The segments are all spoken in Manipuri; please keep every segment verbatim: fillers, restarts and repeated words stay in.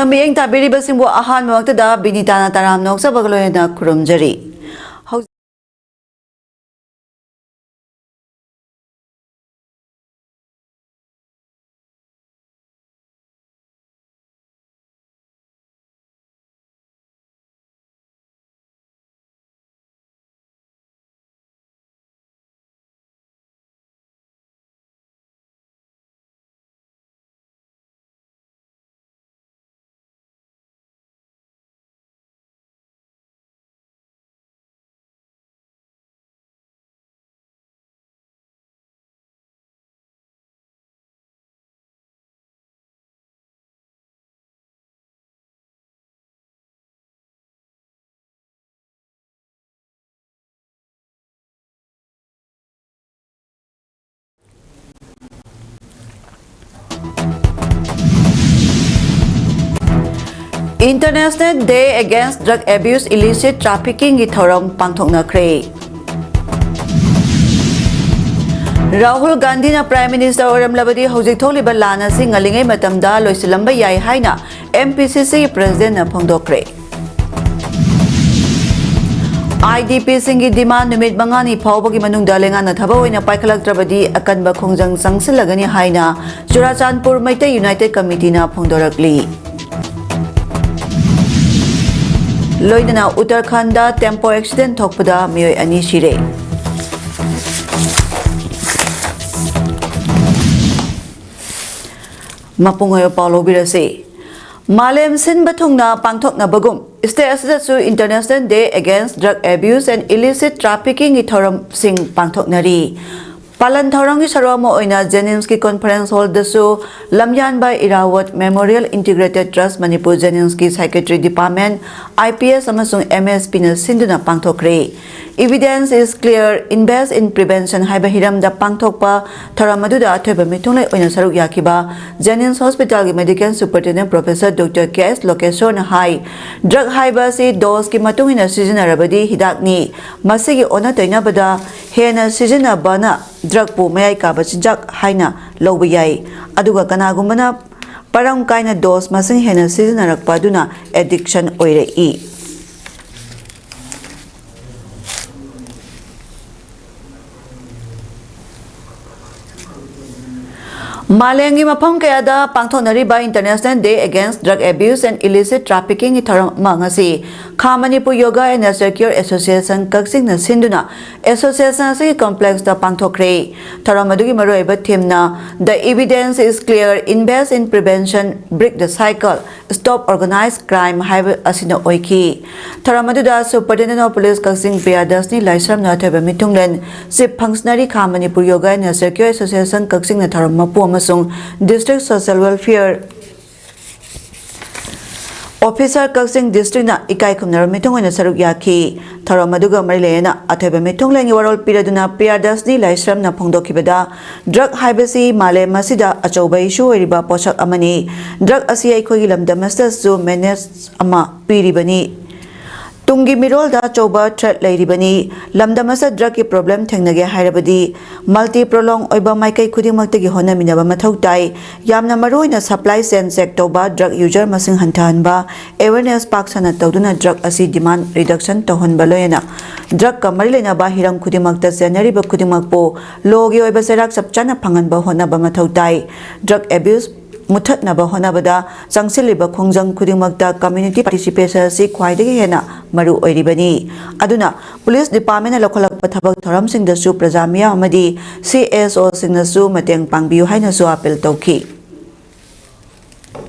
ꯃꯤꯠꯌꯦꯡ ꯇꯥꯕꯤꯔꯤꯕꯁꯤꯡꯕꯨ ꯑꯍꯥꯟꯕꯃꯛꯇꯗ ꯕꯤꯅꯤꯇꯥꯅ ꯇꯔꯥꯝꯅ ꯑꯣꯛꯆꯕꯒ ꯂꯣꯏꯅꯅ ꯈꯨꯔꯨꯝꯖꯔꯤ꯫ ꯍꯧꯖꯤꯛ International Day Against Drug Abuse Illicit Traffickingꯒꯤ ꯊꯧꯔꯝ ꯄꯥꯡꯊꯣꯛꯅꯈ꯭ꯔꯦ꯫ ꯔꯥꯍꯨꯜ ꯒꯥꯟꯙꯤꯅ Prime Minister ꯑꯣꯏꯔꯝꯂꯕꯗꯤ ꯍꯧꯖꯤꯛ ꯊꯣꯛꯂꯤꯕ ꯂꯥꯟ ꯑꯁꯤ ꯉꯜꯂꯤꯉꯩ ꯃꯇꯝꯗ ꯂꯣꯏꯁꯤꯜꯂꯝꯕ ꯌꯥꯏ ꯍꯥꯏꯅ M P C C Presidentꯅ ꯐꯣꯡꯗꯣꯛꯈ꯭ꯔꯦ꯫ I D Pꯁꯤꯡꯒꯤ demand ꯅꯨꯃꯤꯠ ꯃꯉꯥꯅꯤ ꯐꯥꯎꯕꯒꯤ ꯃꯅꯨꯡꯗ ꯂꯩꯉꯥꯛꯅ ꯊꯕꯛ ꯑꯣꯏꯅ ꯄꯥꯏꯈꯠꯂꯛꯇ꯭ꯔꯕꯗꯤ ꯑꯀꯟꯕ ꯈꯣꯡꯖꯪ ꯆꯪꯁꯤꯜꯂꯒꯅꯤ ꯍꯥꯏꯅ ꯆꯨꯔꯥꯆꯥꯟꯄꯨꯔ ꯃꯩꯇꯩ United Committeeꯅ ꯐꯣꯡꯗꯣꯔꯛꯂꯤ꯫ ꯂꯣꯏꯅꯅ ꯎꯠꯇꯔꯈꯟꯗ tempo accident ꯊꯣꯛꯄꯗ ꯃꯤꯑꯣꯏ ꯑꯅꯤ ꯁꯤꯔꯦ꯫ ꯃꯄꯨꯡ ꯑꯣꯏꯕ ꯄꯥꯎ ꯂꯧꯕꯤꯔꯁꯤ꯫ ꯃꯥꯂꯦꯝ ꯁꯤꯟꯕ ꯊꯨꯡꯅ ꯄꯥꯡꯊꯣꯛꯅꯕꯒꯨꯝ state ꯑꯁꯤꯗꯁꯨ International Day Against Drug Abuse and Illicit Traffickingꯒꯤ ꯊꯧꯔꯝꯁꯤꯡ ꯄꯥꯡꯊꯣꯛꯅꯔꯤ꯫ ꯄꯥꯂꯟ ꯊꯧꯔꯝꯒꯤ ꯁꯔꯨꯛ ꯑꯃ ꯑꯣꯏꯅ JNIMSꯀꯤ conference hallꯗꯁꯨ ꯂꯝꯌꯥꯟꯕ ꯏꯔꯥꯋꯠ Memorial Integrated Trust Manipur JNIMSꯀꯤ Psychiatry Department, I P S ꯑꯃꯁꯨꯡ M S Pꯅ ꯁꯤꯟꯗꯨꯅ ꯄꯥꯡꯊꯣꯛꯈ꯭ꯔꯦ꯫ Evidence is clear, invest in prevention ꯍꯥꯏꯕ ꯍꯤꯔꯝꯗ ꯄꯥꯡꯊꯣꯛꯄ ꯊꯧꯔꯝ ꯑꯗꯨꯗ ꯑꯊꯣꯏꯕ ꯃꯤꯊꯨꯡꯂꯦꯟ ꯑꯣꯏꯅ ꯁꯔꯨꯛ ꯌꯥꯈꯤꯕ JNIMS Hospitalꯒꯤ Medical Superintendent Professor Doctor K S Lokeshwarꯅ ꯍꯥꯏ, drug ꯍꯥꯏꯕ ꯑꯁꯤ doseꯀꯤ ꯃꯇꯨꯡ ꯏꯟꯅ ꯁꯤꯖꯤꯟꯅꯔꯕꯗꯤ ꯍꯤꯗꯥꯛꯅꯤ꯫ ꯃꯁꯤꯒꯤ ꯑꯣꯟꯅ ꯇꯩꯅꯕꯗ ꯍꯦꯟꯅ ꯁꯤꯖꯤꯟꯅꯕꯅ drugꯄꯨ ꯃꯌꯥꯏ ꯀꯥꯕ ꯆꯤꯟꯖꯥꯛ ꯍꯥꯏꯅ ꯂꯧꯕ ꯌꯥꯏ꯫ ꯑꯗꯨꯒ ꯀꯅꯥꯒꯨꯝꯕꯅ ꯃꯔꯝ ꯀꯥꯏꯅ ꯗꯣꯁ ꯃꯁꯤꯡ ꯍꯦꯟꯅ ꯁꯤꯖꯤꯟꯅꯔꯛꯄ ꯑꯗꯨꯅ ꯑꯦꯗꯤꯛꯁꯟ ꯑꯣꯏꯔꯛꯏ꯫ ꯃꯥꯂꯦꯝꯒꯤ ꯃꯐꯝ ꯀꯌꯥꯗ ꯄꯥꯡꯊꯣꯛꯅꯔꯤꯕ International Day Against Drug Abuse and Illicit Traffickingꯒꯤ ꯊꯧꯔꯝ ꯑꯃ ꯉꯁꯤ ꯈꯥ Manipur Yoga and Nature Cure Association ꯀꯛꯆꯤꯡꯅ ꯁꯤꯟꯗꯨꯅ association ꯑꯁꯤꯒꯤ complexꯇ ꯄꯥꯡꯊꯣꯛꯈ꯭ꯔꯦ꯫ ꯊꯧꯔꯝ ꯑꯗꯨꯒꯤ ꯃꯔꯨꯑꯣꯏꯕ themeꯅ The Evidence is Clear, Invest in Prevention, Break the Cycle, Stop Organized Crime ꯍꯥꯏꯕ ꯑꯁꯤꯅ ꯑꯣꯏꯈꯤ꯫ ꯊꯧꯔꯝ ꯑꯗꯨꯗ Superintendent of Police ꯀꯛꯆꯤꯡ ꯄ꯭ꯔꯤꯌꯥꯗꯔꯁꯅꯤ ꯂꯥꯏꯁ꯭ꯔꯝꯅ ꯑꯊꯣꯏꯕ ꯃꯤꯊꯨꯡꯂꯦꯟ, Chief Functionary ꯈꯥ Manipur Yoga and Nature Cure Association ꯀꯛꯆꯤꯡꯅ ꯊꯧꯔꯝ ꯃꯄꯨ ꯑꯃꯁꯨꯡ District Social Welfare Officer ꯀꯛꯆꯤꯡ Districtꯅ ꯏꯀꯥꯏ ꯈꯨꯝꯅꯔꯕ ꯃꯤꯊꯨꯡ ꯑꯣꯏꯅ ꯁꯔꯨꯛ ꯌꯥꯈꯤ꯫ ꯊꯧꯔꯝ ꯑꯗꯨꯒ ꯃꯔꯤ ꯂꯩꯅꯅ ꯑꯊꯣꯏꯕ ꯃꯤꯊꯨꯡꯂꯦꯟꯒꯤ ꯋꯥꯔꯣꯜ ꯄꯤꯔꯗꯨꯅ ꯄ꯭ꯔꯤꯌꯥꯗꯔꯁꯅꯤ ꯂꯥꯏꯁ꯭ꯔꯝꯅ ꯐꯣꯡꯗꯣꯛꯈꯤꯕꯗ, drug ꯍꯥꯏꯕꯁꯤ ꯃꯥꯂꯦꯝ ꯑꯁꯤꯗ ꯑꯆꯧꯕ issue ꯑꯣꯏꯔꯤꯕ ꯄꯣꯠꯁꯛ ꯑꯃꯅꯤ꯫ Drug ꯑꯁꯤ ꯑꯩꯈꯣꯏꯒꯤ ꯂꯝꯗꯝ ꯑꯁꯤꯗꯁꯨ menace ꯑꯃ ꯄꯤꯔꯤꯕꯅꯤ꯫ ꯇꯨꯡꯒꯤ ꯃꯤꯔꯣꯜꯗ ꯑꯆꯧꯕ threat ꯂꯩꯔꯤꯕꯅꯤ꯫ ꯂꯝꯗꯝ ꯑꯁꯤꯗ drugꯀꯤ problem ꯊꯦꯡꯅꯒꯦ ꯍꯥꯏꯔꯕꯗꯤ multi pronged ꯑꯣꯏꯕ ꯃꯥꯏꯀꯩ ꯈꯨꯗꯤꯡꯃꯛꯇꯒꯤ ꯍꯣꯠꯅꯃꯤꯟꯅꯕ ꯃꯊꯧ ꯇꯥꯏ꯫ ꯌꯥꯝꯅ ꯃꯔꯨꯑꯣꯏꯅ supply chain check ꯇꯧꯕ, drug user ꯃꯁꯤꯡ ꯍꯟꯊꯍꯟꯕ, awareness ꯄꯥꯛ ꯁꯟꯅ ꯇꯧꯗꯨꯅ drug ꯑꯁꯤ demand reduction ꯇꯧꯍꯟꯕ, ꯂꯣꯏꯅꯅ drugꯀ ꯃꯔꯤ ꯂꯩꯅꯕ ꯍꯤꯔꯝ ꯈꯨꯗꯤꯡꯃꯛꯇ ꯆꯦꯟꯅꯔꯤꯕ ꯈꯨꯗꯤꯡꯃꯛꯄꯨ lawꯒꯤ ꯑꯣꯏꯕ ꯆꯩꯔꯥꯛ ꯆꯞ ꯆꯥꯅ ꯐꯪꯍꯟꯕ ꯍꯣꯠꯅꯕ ꯃꯊꯧ ꯇꯥꯏ꯫ Drug abuse ꯃꯨꯠꯊꯠꯅꯕ ꯍꯣꯠꯅꯕꯗ ꯆꯪꯁꯤꯜꯂꯤꯕ ꯈꯣꯡꯖꯪ ꯈꯨꯗꯤꯡꯃꯛꯇ community participation ꯑꯁꯤ ꯈ꯭ꯋꯥꯏꯗꯒꯤ ꯍꯦꯟꯅ ꯃꯔꯨ ꯑꯣꯏꯔꯤꯕꯅꯤ꯫ ꯑꯗꯨꯅ Police Departmentꯅ ꯂꯧꯈꯠꯂꯛꯄ ꯊꯕꯛ ꯊꯧꯔꯝꯁꯤꯡꯗꯁꯨ ꯄ꯭ꯔꯖꯥ ꯃꯤꯌꯥꯝ ꯑꯃꯗꯤ CSOꯁꯤꯡꯅꯁꯨ ꯃꯇꯦꯡ ꯄꯥꯡꯕꯤꯌꯨ ꯍꯥꯏꯅꯁꯨ appeal ꯇꯧꯈꯤ꯫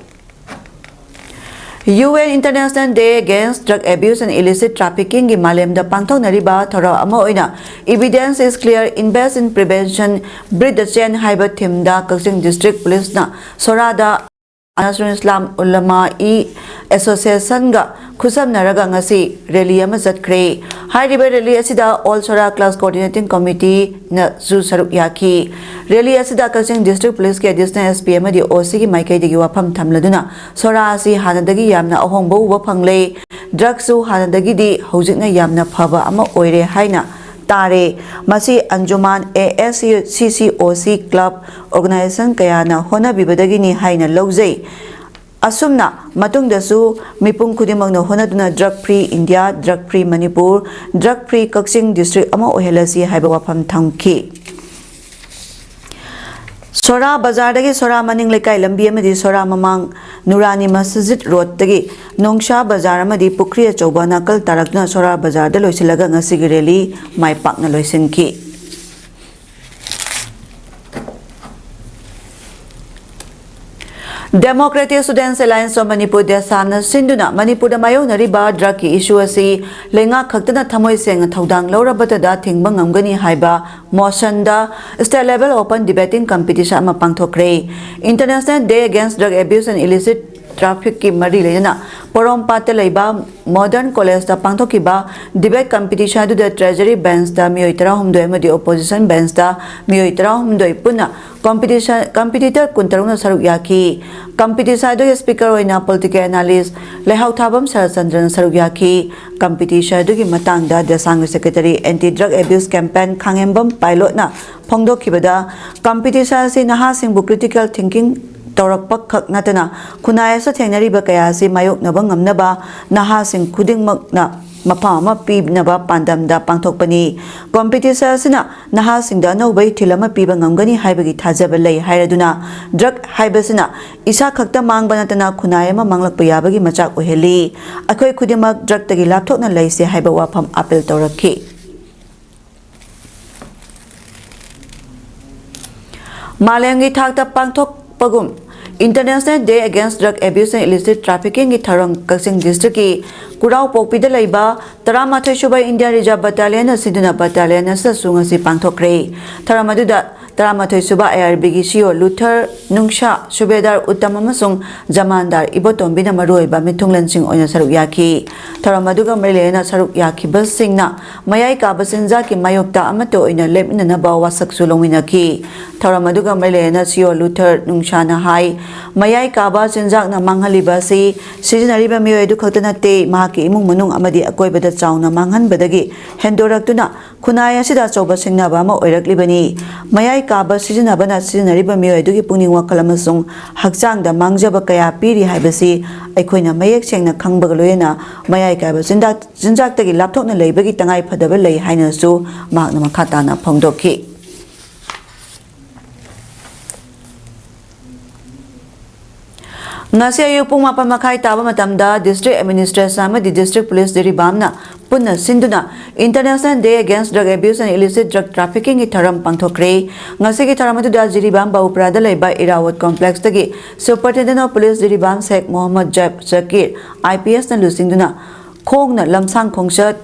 UN International Day Against Drug Abuse and Illicit Traffickingꯒꯤ ꯃꯥꯂꯦꯝꯗ ꯄꯥꯡꯊꯣꯛꯅꯔꯤꯕ ꯊꯧꯔꯝ ꯑꯃ ꯑꯣꯏꯅ Evidence is Clear, Invest in Prevention, Break the Chain ꯍꯥꯏꯕ themeꯗ ꯀꯛꯆꯤꯡ District Policeꯅ ꯁꯣꯔꯥꯗ ꯑꯅꯁꯔꯨꯟ ꯏꯁꯂꯥꯝ ꯎꯂꯃꯥ ꯏ Associationꯒ ꯈꯨꯠꯁꯝꯅꯔꯒ ꯉꯁꯤ rally ꯑꯃ ꯆꯠꯈ꯭ꯔꯦ꯫ ꯍꯥꯏꯔꯤꯕ rally ꯑꯁꯤꯗ All ꯁꯣꯔꯥ Class Coordinating Committeeꯅꯁꯨ ꯁꯔꯨꯛ ꯌꯥꯈꯤ꯫ Rally ꯑꯁꯤꯗ ꯀꯛꯆꯤꯡ District Policeꯀꯤ Additional SP ꯑꯃꯗꯤ OCꯒꯤ ꯃꯥꯏꯀꯩꯗꯒꯤ ꯋꯥꯐꯝ ꯊꯝꯂꯗꯨꯅ ꯁꯣꯔꯥ ꯑꯁꯤ ꯍꯥꯟꯅꯗꯒꯤ ꯌꯥꯝꯅ ꯑꯍꯣꯡꯕ ꯎꯕ ꯐꯪꯂꯦ꯫ Drugꯁꯨ ꯍꯥꯟꯅꯗꯒꯤꯗꯤ ꯍꯧꯖꯤꯛꯅ ꯌꯥꯝꯅ ꯐꯕ ꯑꯃ ꯑꯣꯏꯔꯦ ꯍꯥꯏꯅ ꯇꯥꯔꯦ꯫ ꯃꯁꯤ ꯑꯟꯖꯨꯃꯥꯟ, A S C C O C, club, organization ꯀꯌꯥꯅ ꯍꯣꯠꯅꯕꯤꯕꯗꯒꯤꯅꯤ ꯍꯥꯏꯅ ꯂꯧꯖꯩ꯫ ꯑꯁꯨꯝꯅ ꯃꯇꯨꯡꯗꯁꯨ ꯃꯤꯄꯨꯝ ꯈꯨꯗꯤꯡꯃꯛꯅ ꯍꯣꯠꯅꯗꯨꯅ drug free India, drug free Manipur, drug free ꯀꯛꯆꯤꯡ district ꯑꯃ ꯑꯣꯏꯍꯜꯂꯁꯤ ꯍꯥꯏꯕ ꯋꯥꯐꯝ ꯊꯝꯈꯤ꯫ ꯁꯣꯔꯥ ꯕꯖꯥꯔꯗꯒꯤ ꯁꯣꯔꯥ ꯃꯅꯤꯡ ꯂꯩꯀꯥꯏ ꯂꯝꯕꯤ ꯑꯃꯗꯤ ꯁꯣꯔꯥ ꯃꯃꯥꯡ ꯅꯨꯔꯥꯅꯤ ꯃꯁꯖꯤꯗ ꯔꯣꯗꯇꯒꯤ ꯅꯣꯡꯁꯥ ꯕꯖꯥꯔ ꯑꯃꯗꯤ ꯄꯨꯈ꯭ꯔꯤ ꯑꯆꯧꯕ ꯅꯥꯀꯜ ꯇꯥꯔꯛꯇꯨꯅ ꯁꯣꯔꯥ ꯕꯖꯥꯔꯗ ꯂꯣꯏꯁꯤꯜꯂꯒ ꯉꯁꯤꯒꯤ rally ꯃꯥꯏ ꯄꯥꯛꯅ ꯂꯣꯏꯁꯤꯟꯈꯤ꯫ Democratic Students Alliance of Manipur, ꯗꯦꯁꯥꯝꯅ ꯁꯤꯟꯗꯨꯅ ꯃꯅꯤꯄꯨꯔꯗ ꯃꯥꯌꯣꯛꯅꯔꯤꯕ drugꯀꯤ issue ꯑꯁꯤ ꯂꯩꯉꯥꯛ ꯈꯛꯇꯅ ꯊꯃꯣꯏ ꯁꯦꯡꯅ ꯊꯧꯗꯥꯡ ꯂꯧꯔꯕꯇꯗ ꯊꯤꯡꯕ ꯉꯝꯒꯅꯤ ꯍꯥꯏꯕ motionꯗ state level open debating competition ꯑꯃ ꯄꯥꯡꯊꯣꯛꯈ꯭ꯔꯦ꯫ International Day Against Drug Abuse and Illicit Trafficꯀꯤ ꯃꯔꯤ ꯂꯩꯅꯅ ꯄꯣꯔꯣꯝꯄꯥꯠꯇ ꯂꯩꯕ Modern Collegeꯇ ꯄꯥꯡꯊꯣꯛꯈꯤꯕ debate competition ꯑꯗꯨꯗ treasury benchꯇ ꯃꯤꯑꯣꯏ ꯇꯔꯥꯍꯨꯝꯗꯣꯏ ꯑꯃꯗꯤ opposition benchꯇ ꯃꯤꯑꯣꯏ ꯇꯔꯥꯍꯨꯝꯗꯣꯏ ꯄꯨꯟꯅ competition, competitor ꯀꯨꯟꯇꯔꯨꯛꯅ ꯁꯔꯨꯛ ꯌꯥꯈꯤ꯫ Competition ꯑꯗꯨꯒꯤ speaker ꯑꯣꯏꯅ political analyst ꯂꯩꯍꯥꯎꯊꯥꯕꯝ ꯁꯔꯠꯆꯟꯗ꯭ꯔꯅ ꯁꯔꯨꯛ ꯌꯥꯈꯤ꯫ Competition ꯑꯗꯨꯒꯤ ꯃꯇꯥꯡꯗ ꯗꯦꯁꯥꯡꯒꯤ secretary anti drug abuse campaign ꯈꯥꯉꯦꯝꯕꯝ ꯄꯥꯏꯂꯣꯠꯅ ꯐꯣꯡꯗꯣꯛꯈꯤꯕꯗ, competition ꯑꯁꯤ ꯅꯍꯥꯁꯤꯡꯕꯨ critical thinking ꯇꯧꯔꯛꯄ ꯈꯛ ꯅꯠꯇꯅ ꯈꯨꯟꯅꯥꯏ ꯑꯁꯤꯗ ꯊꯦꯡꯅꯔꯤꯕ ꯀꯌꯥ ꯑꯁꯤ ꯃꯥꯌꯣꯛꯅꯕ ꯉꯝꯅꯕ ꯅꯍꯥꯁꯤꯡ ꯈꯨꯗꯤꯡꯃꯛꯅ ꯃꯐꯝ ꯑꯃ ꯄꯤꯅꯕ ꯄꯥꯟꯗꯝꯗ ꯄꯥꯡꯊꯣꯛꯄꯅꯤ꯫ Competition ꯑꯁꯤꯅ ꯅꯍꯥꯁꯤꯡꯗ ꯑꯅꯧꯕ ꯏꯊꯤꯜ ꯑꯃ ꯄꯤꯕ ꯉꯝꯒꯅꯤ ꯍꯥꯏꯕꯒꯤ ꯊꯥꯖꯕ ꯂꯩ ꯍꯥꯏꯔꯗꯨꯅ, drug ꯍꯥꯏꯕꯁꯤꯅ ꯏꯁꯥ ꯈꯛꯇ ꯃꯥꯡꯕ ꯅꯠꯇꯅ ꯈꯨꯟꯅꯥꯏ ꯑꯃ ꯃꯥꯡꯂꯛꯄ ꯌꯥꯕꯒꯤ ꯃꯆꯥꯛ ꯑꯣꯏꯍꯜꯂꯤ꯫ ꯑꯩꯈꯣꯏ ꯈꯨꯗꯤꯡꯃꯛ drugꯇꯒꯤ ꯂꯥꯞꯊꯣꯛꯅ ꯂꯩꯁꯦ ꯍꯥꯏꯕ ꯋꯥꯐꯝ appeal ꯇꯧꯔꯛꯈꯤ꯫ ꯃꯥꯂꯦꯝꯒꯤ ꯊꯥꯛꯇ ꯄꯥꯡꯊꯣꯛꯄꯒꯨꯝ International Day Against Drug Abuse and Illicit Traffickingꯒꯤ ꯊꯧꯔꯝ ꯀꯛꯆꯤꯡ districtꯀꯤ ꯀꯨꯔꯥꯎꯄꯣꯛꯄꯤꯗ ꯂꯩꯕ ꯇꯔꯥꯃꯥꯊꯣꯏ ꯁꯨꯕ Indian Reserve Battalionꯅ ꯁꯤꯟꯗꯨꯅ battalion ꯑꯁꯤꯗꯁꯨ ꯉꯁꯤ ꯄꯥꯡꯊꯣꯛꯈ꯭ꯔꯦ꯫ ꯊꯧꯔꯝ ꯑꯗꯨꯗ ꯇꯔꯥꯃꯥꯊꯣꯏ ꯁꯨꯕ ꯑꯥꯏ ꯑꯥꯔ ꯕꯤꯒꯤ ꯁꯤ ꯏ ꯑꯣ ꯂꯨꯊꯔ ꯅꯨꯡꯁꯥ, ꯁꯨꯕꯦꯗꯥꯔ ꯎꯠꯇꯝ ꯑꯃꯁꯨꯡ ꯖꯃꯥꯟꯗꯥꯔ ꯏꯕꯣꯇꯣꯝꯕꯤꯅ ꯃꯔꯨꯑꯣꯏꯕ ꯃꯤꯊꯨꯡꯂꯦꯟꯁꯤꯡ ꯑꯣꯏꯅ ꯁꯔꯨꯛ ꯌꯥꯈꯤ꯫ ꯊꯧꯔꯝ ꯑꯗꯨꯒ ꯃꯔꯤ ꯂꯩꯅꯅ ꯁꯔꯨꯛ ꯌꯥꯈꯤꯕꯁꯤꯡꯅ ꯃꯌꯥꯏ ꯀꯥꯕ ꯆꯤꯟꯖꯥꯛꯀꯤ ꯃꯥꯌꯣꯛꯇ ꯑꯃꯠꯇ ꯑꯣꯏꯅ ꯂꯦꯞꯃꯤꯟꯅꯅꯕ ꯋꯥꯁꯛꯁꯨ ꯂꯧꯃꯤꯟꯅꯈꯤ꯫ ꯊꯧꯔꯝ ꯑꯗꯨꯒ ꯃꯔꯤ ꯂꯩꯅꯅ ꯁꯤ ꯏ ꯑꯣ ꯂꯨꯊꯔ ꯅꯨꯡꯁꯥꯅ ꯍꯥꯏ, ꯃꯌꯥꯏ ꯀꯥꯕ ꯆꯤꯟꯖꯥꯛꯅ ꯃꯥꯡꯍꯜꯂꯤꯕ ꯑꯁꯤ ꯁꯤꯖꯤꯟꯅꯔꯤꯕ ꯃꯤꯑꯣꯏ ꯑꯗꯨ ꯈꯛꯇ ꯅꯠꯇꯦ, ꯃꯍꯥꯛꯀꯤ ꯏꯃꯨꯡ ꯃꯅꯨꯡ ꯑꯃꯗꯤ ꯑꯀꯣꯏꯕꯗ ꯆꯥꯎꯅ ꯃꯥꯡꯍꯟꯕꯗꯒꯤ ꯍꯦꯟꯗꯣꯔꯛꯇꯨꯅ ꯈꯨꯟꯅꯥꯏ ꯑꯁꯤꯗ ꯑꯆꯧꯕ ꯁꯤꯡꯅꯕ ꯑꯃ ꯑꯣꯏꯔꯛꯂꯤꯕꯅꯤ꯫ ꯃꯌꯥꯏ ꯀꯥꯕ ꯁꯤꯖꯤꯟꯅꯕꯅ ꯁꯤꯖꯤꯟꯅꯔꯤꯕ ꯃꯤꯑꯣꯏ ꯑꯗꯨꯒꯤ ꯄꯨꯛꯅꯤꯡ ꯋꯥꯈꯜ ꯑꯃꯁꯨꯡ ꯍꯛꯆꯥꯡꯗ ꯃꯥꯡꯖꯕ ꯀꯌꯥ ꯄꯤꯔꯤ ꯍꯥꯏꯕꯁꯤ ꯑꯩꯈꯣꯏꯅ ꯃꯌꯦꯛ ꯁꯦꯡꯅ ꯈꯪꯕꯒ ꯂꯣꯏꯅꯅ ꯃꯌꯥꯏ ꯀꯥꯏꯕ ꯆꯤꯟꯖꯥꯛ, ꯆꯤꯟꯖꯥꯛꯇꯒꯤ ꯂꯥꯞꯊꯣꯛꯅ ꯂꯩꯕꯒꯤ ꯇꯉꯥꯏ ꯐꯗꯕ ꯂꯩ ꯍꯥꯏꯅꯁꯨ ꯃꯍꯥꯛꯅ ꯃꯈꯥ ꯇꯥꯅ ꯐꯣꯡꯗꯣꯛꯈꯤ꯫ ꯉꯁꯤ ꯑꯌꯨꯛ ꯄꯨꯡ ꯃꯥꯄꯟ ꯃꯈꯥꯏ ꯇꯥꯕ ꯃꯇꯝꯗ District Administration ꯑꯃꯗꯤ District Police ꯖꯤꯔꯤꯕꯥꯝꯅ ꯄꯨꯟꯅ ꯁꯤꯟꯗꯨꯅ International Day Against Drug Abuse and Illicit Drug Trafficking ꯒꯤ ꯊꯧꯔꯝ ꯄꯥꯡꯊꯣꯛꯈ꯭ꯔꯦ꯫ ꯉꯁꯤꯒꯤ ꯊꯧꯔꯝ ꯑꯗꯨꯗ ꯖꯤꯔꯤꯕꯥꯝ ꯕꯥꯎꯄ꯭ꯔꯥꯗ ꯂꯩꯕ ꯏꯔꯥꯋꯠ Complex ꯇꯒꯤ Superintendent of Police Jiribam Sheikh Mohammad ꯖꯦꯕ Zakir, I P ꯑꯦꯁꯅ ꯂꯨꯆꯤꯡꯗꯨꯅ ꯈꯣꯡꯅ ꯂꯝꯁꯥꯡ ꯈꯣꯡꯆꯠ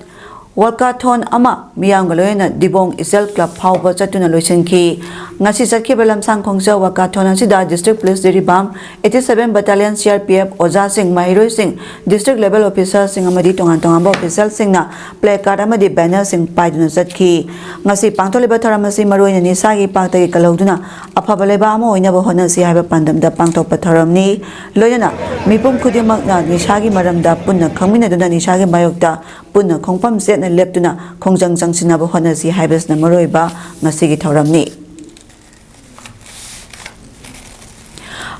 walkathon ꯑꯃ ꯃꯤꯌꯥꯝꯒ ꯂꯣꯏꯅꯅ ꯗꯤꯕꯣꯡ ꯏꯆꯦꯜ club ꯐꯥꯎꯕ ꯆꯠꯇꯨꯅ ꯂꯣꯏꯁꯤꯟꯈꯤ꯫ ꯉꯁꯤ ꯆꯠꯈꯤꯕ ꯂꯝꯁꯥꯡ ꯈꯣꯡꯆꯠ walkathon ꯑꯁꯤꯗ District Police Jiribam, eighty seven Battalion C R P F, ꯑꯣꯖꯥꯁꯤꯡ, ꯃꯍꯩꯔꯣꯏꯁꯤꯡ, District Level Officer ꯁꯤꯡ ꯑꯃꯗꯤ ꯇꯣꯉꯥꯟ ꯇꯣꯉꯥꯟꯕ official ꯁꯤꯡꯅ placard ꯑꯃꯗꯤ banner ꯁꯤꯡ ꯄꯥꯏꯗꯨꯅ ꯆꯠꯈꯤ꯫ ꯉꯁꯤ ꯄꯥꯡꯊꯣꯛꯂꯤꯕ ꯊꯧꯔꯝ ꯑꯁꯤ ꯃꯔꯨꯑꯣꯏꯅ ꯅꯤꯁꯥꯒꯤ ꯄꯥꯛꯇꯒꯤ ꯀꯜꯍꯧꯗꯨꯅ ꯑꯐꯕ ꯂꯩꯕꯥꯛ ꯑꯃ ꯑꯣꯏꯅꯕ ꯍꯣꯠꯅꯁꯤ ꯍꯥꯏꯕ ꯄꯥꯟꯗꯝꯗ ꯄꯥꯡꯊꯣꯛꯄ ꯊꯧꯔꯝꯅꯤ꯫ ꯂꯣꯏꯅꯅ ꯃꯤꯄꯨꯝ ꯈꯨꯗꯤꯡꯃꯛꯅ ꯅꯤꯁꯥꯒꯤ ꯃꯔꯝꯗ ꯄꯨꯟꯅ ꯈꯪꯃꯤꯟꯅꯗꯨꯅ ꯅꯤꯁꯥꯒꯤ ꯃꯥꯌꯣꯛꯇ ꯄꯨꯟꯅ ꯈꯣꯡꯐꯝ ꯆꯦꯠꯅ ꯂꯦꯞꯇꯨꯅ ꯈꯣꯡꯖꯪ ꯆꯪꯁꯤꯟꯅꯕ ꯍꯣꯠꯅꯁꯤ ꯍꯥꯏꯕꯁꯤꯅ ꯃꯔꯨꯑꯣꯏꯕ ꯉꯁꯤꯒꯤ ꯊꯧꯔꯝꯅꯤ꯫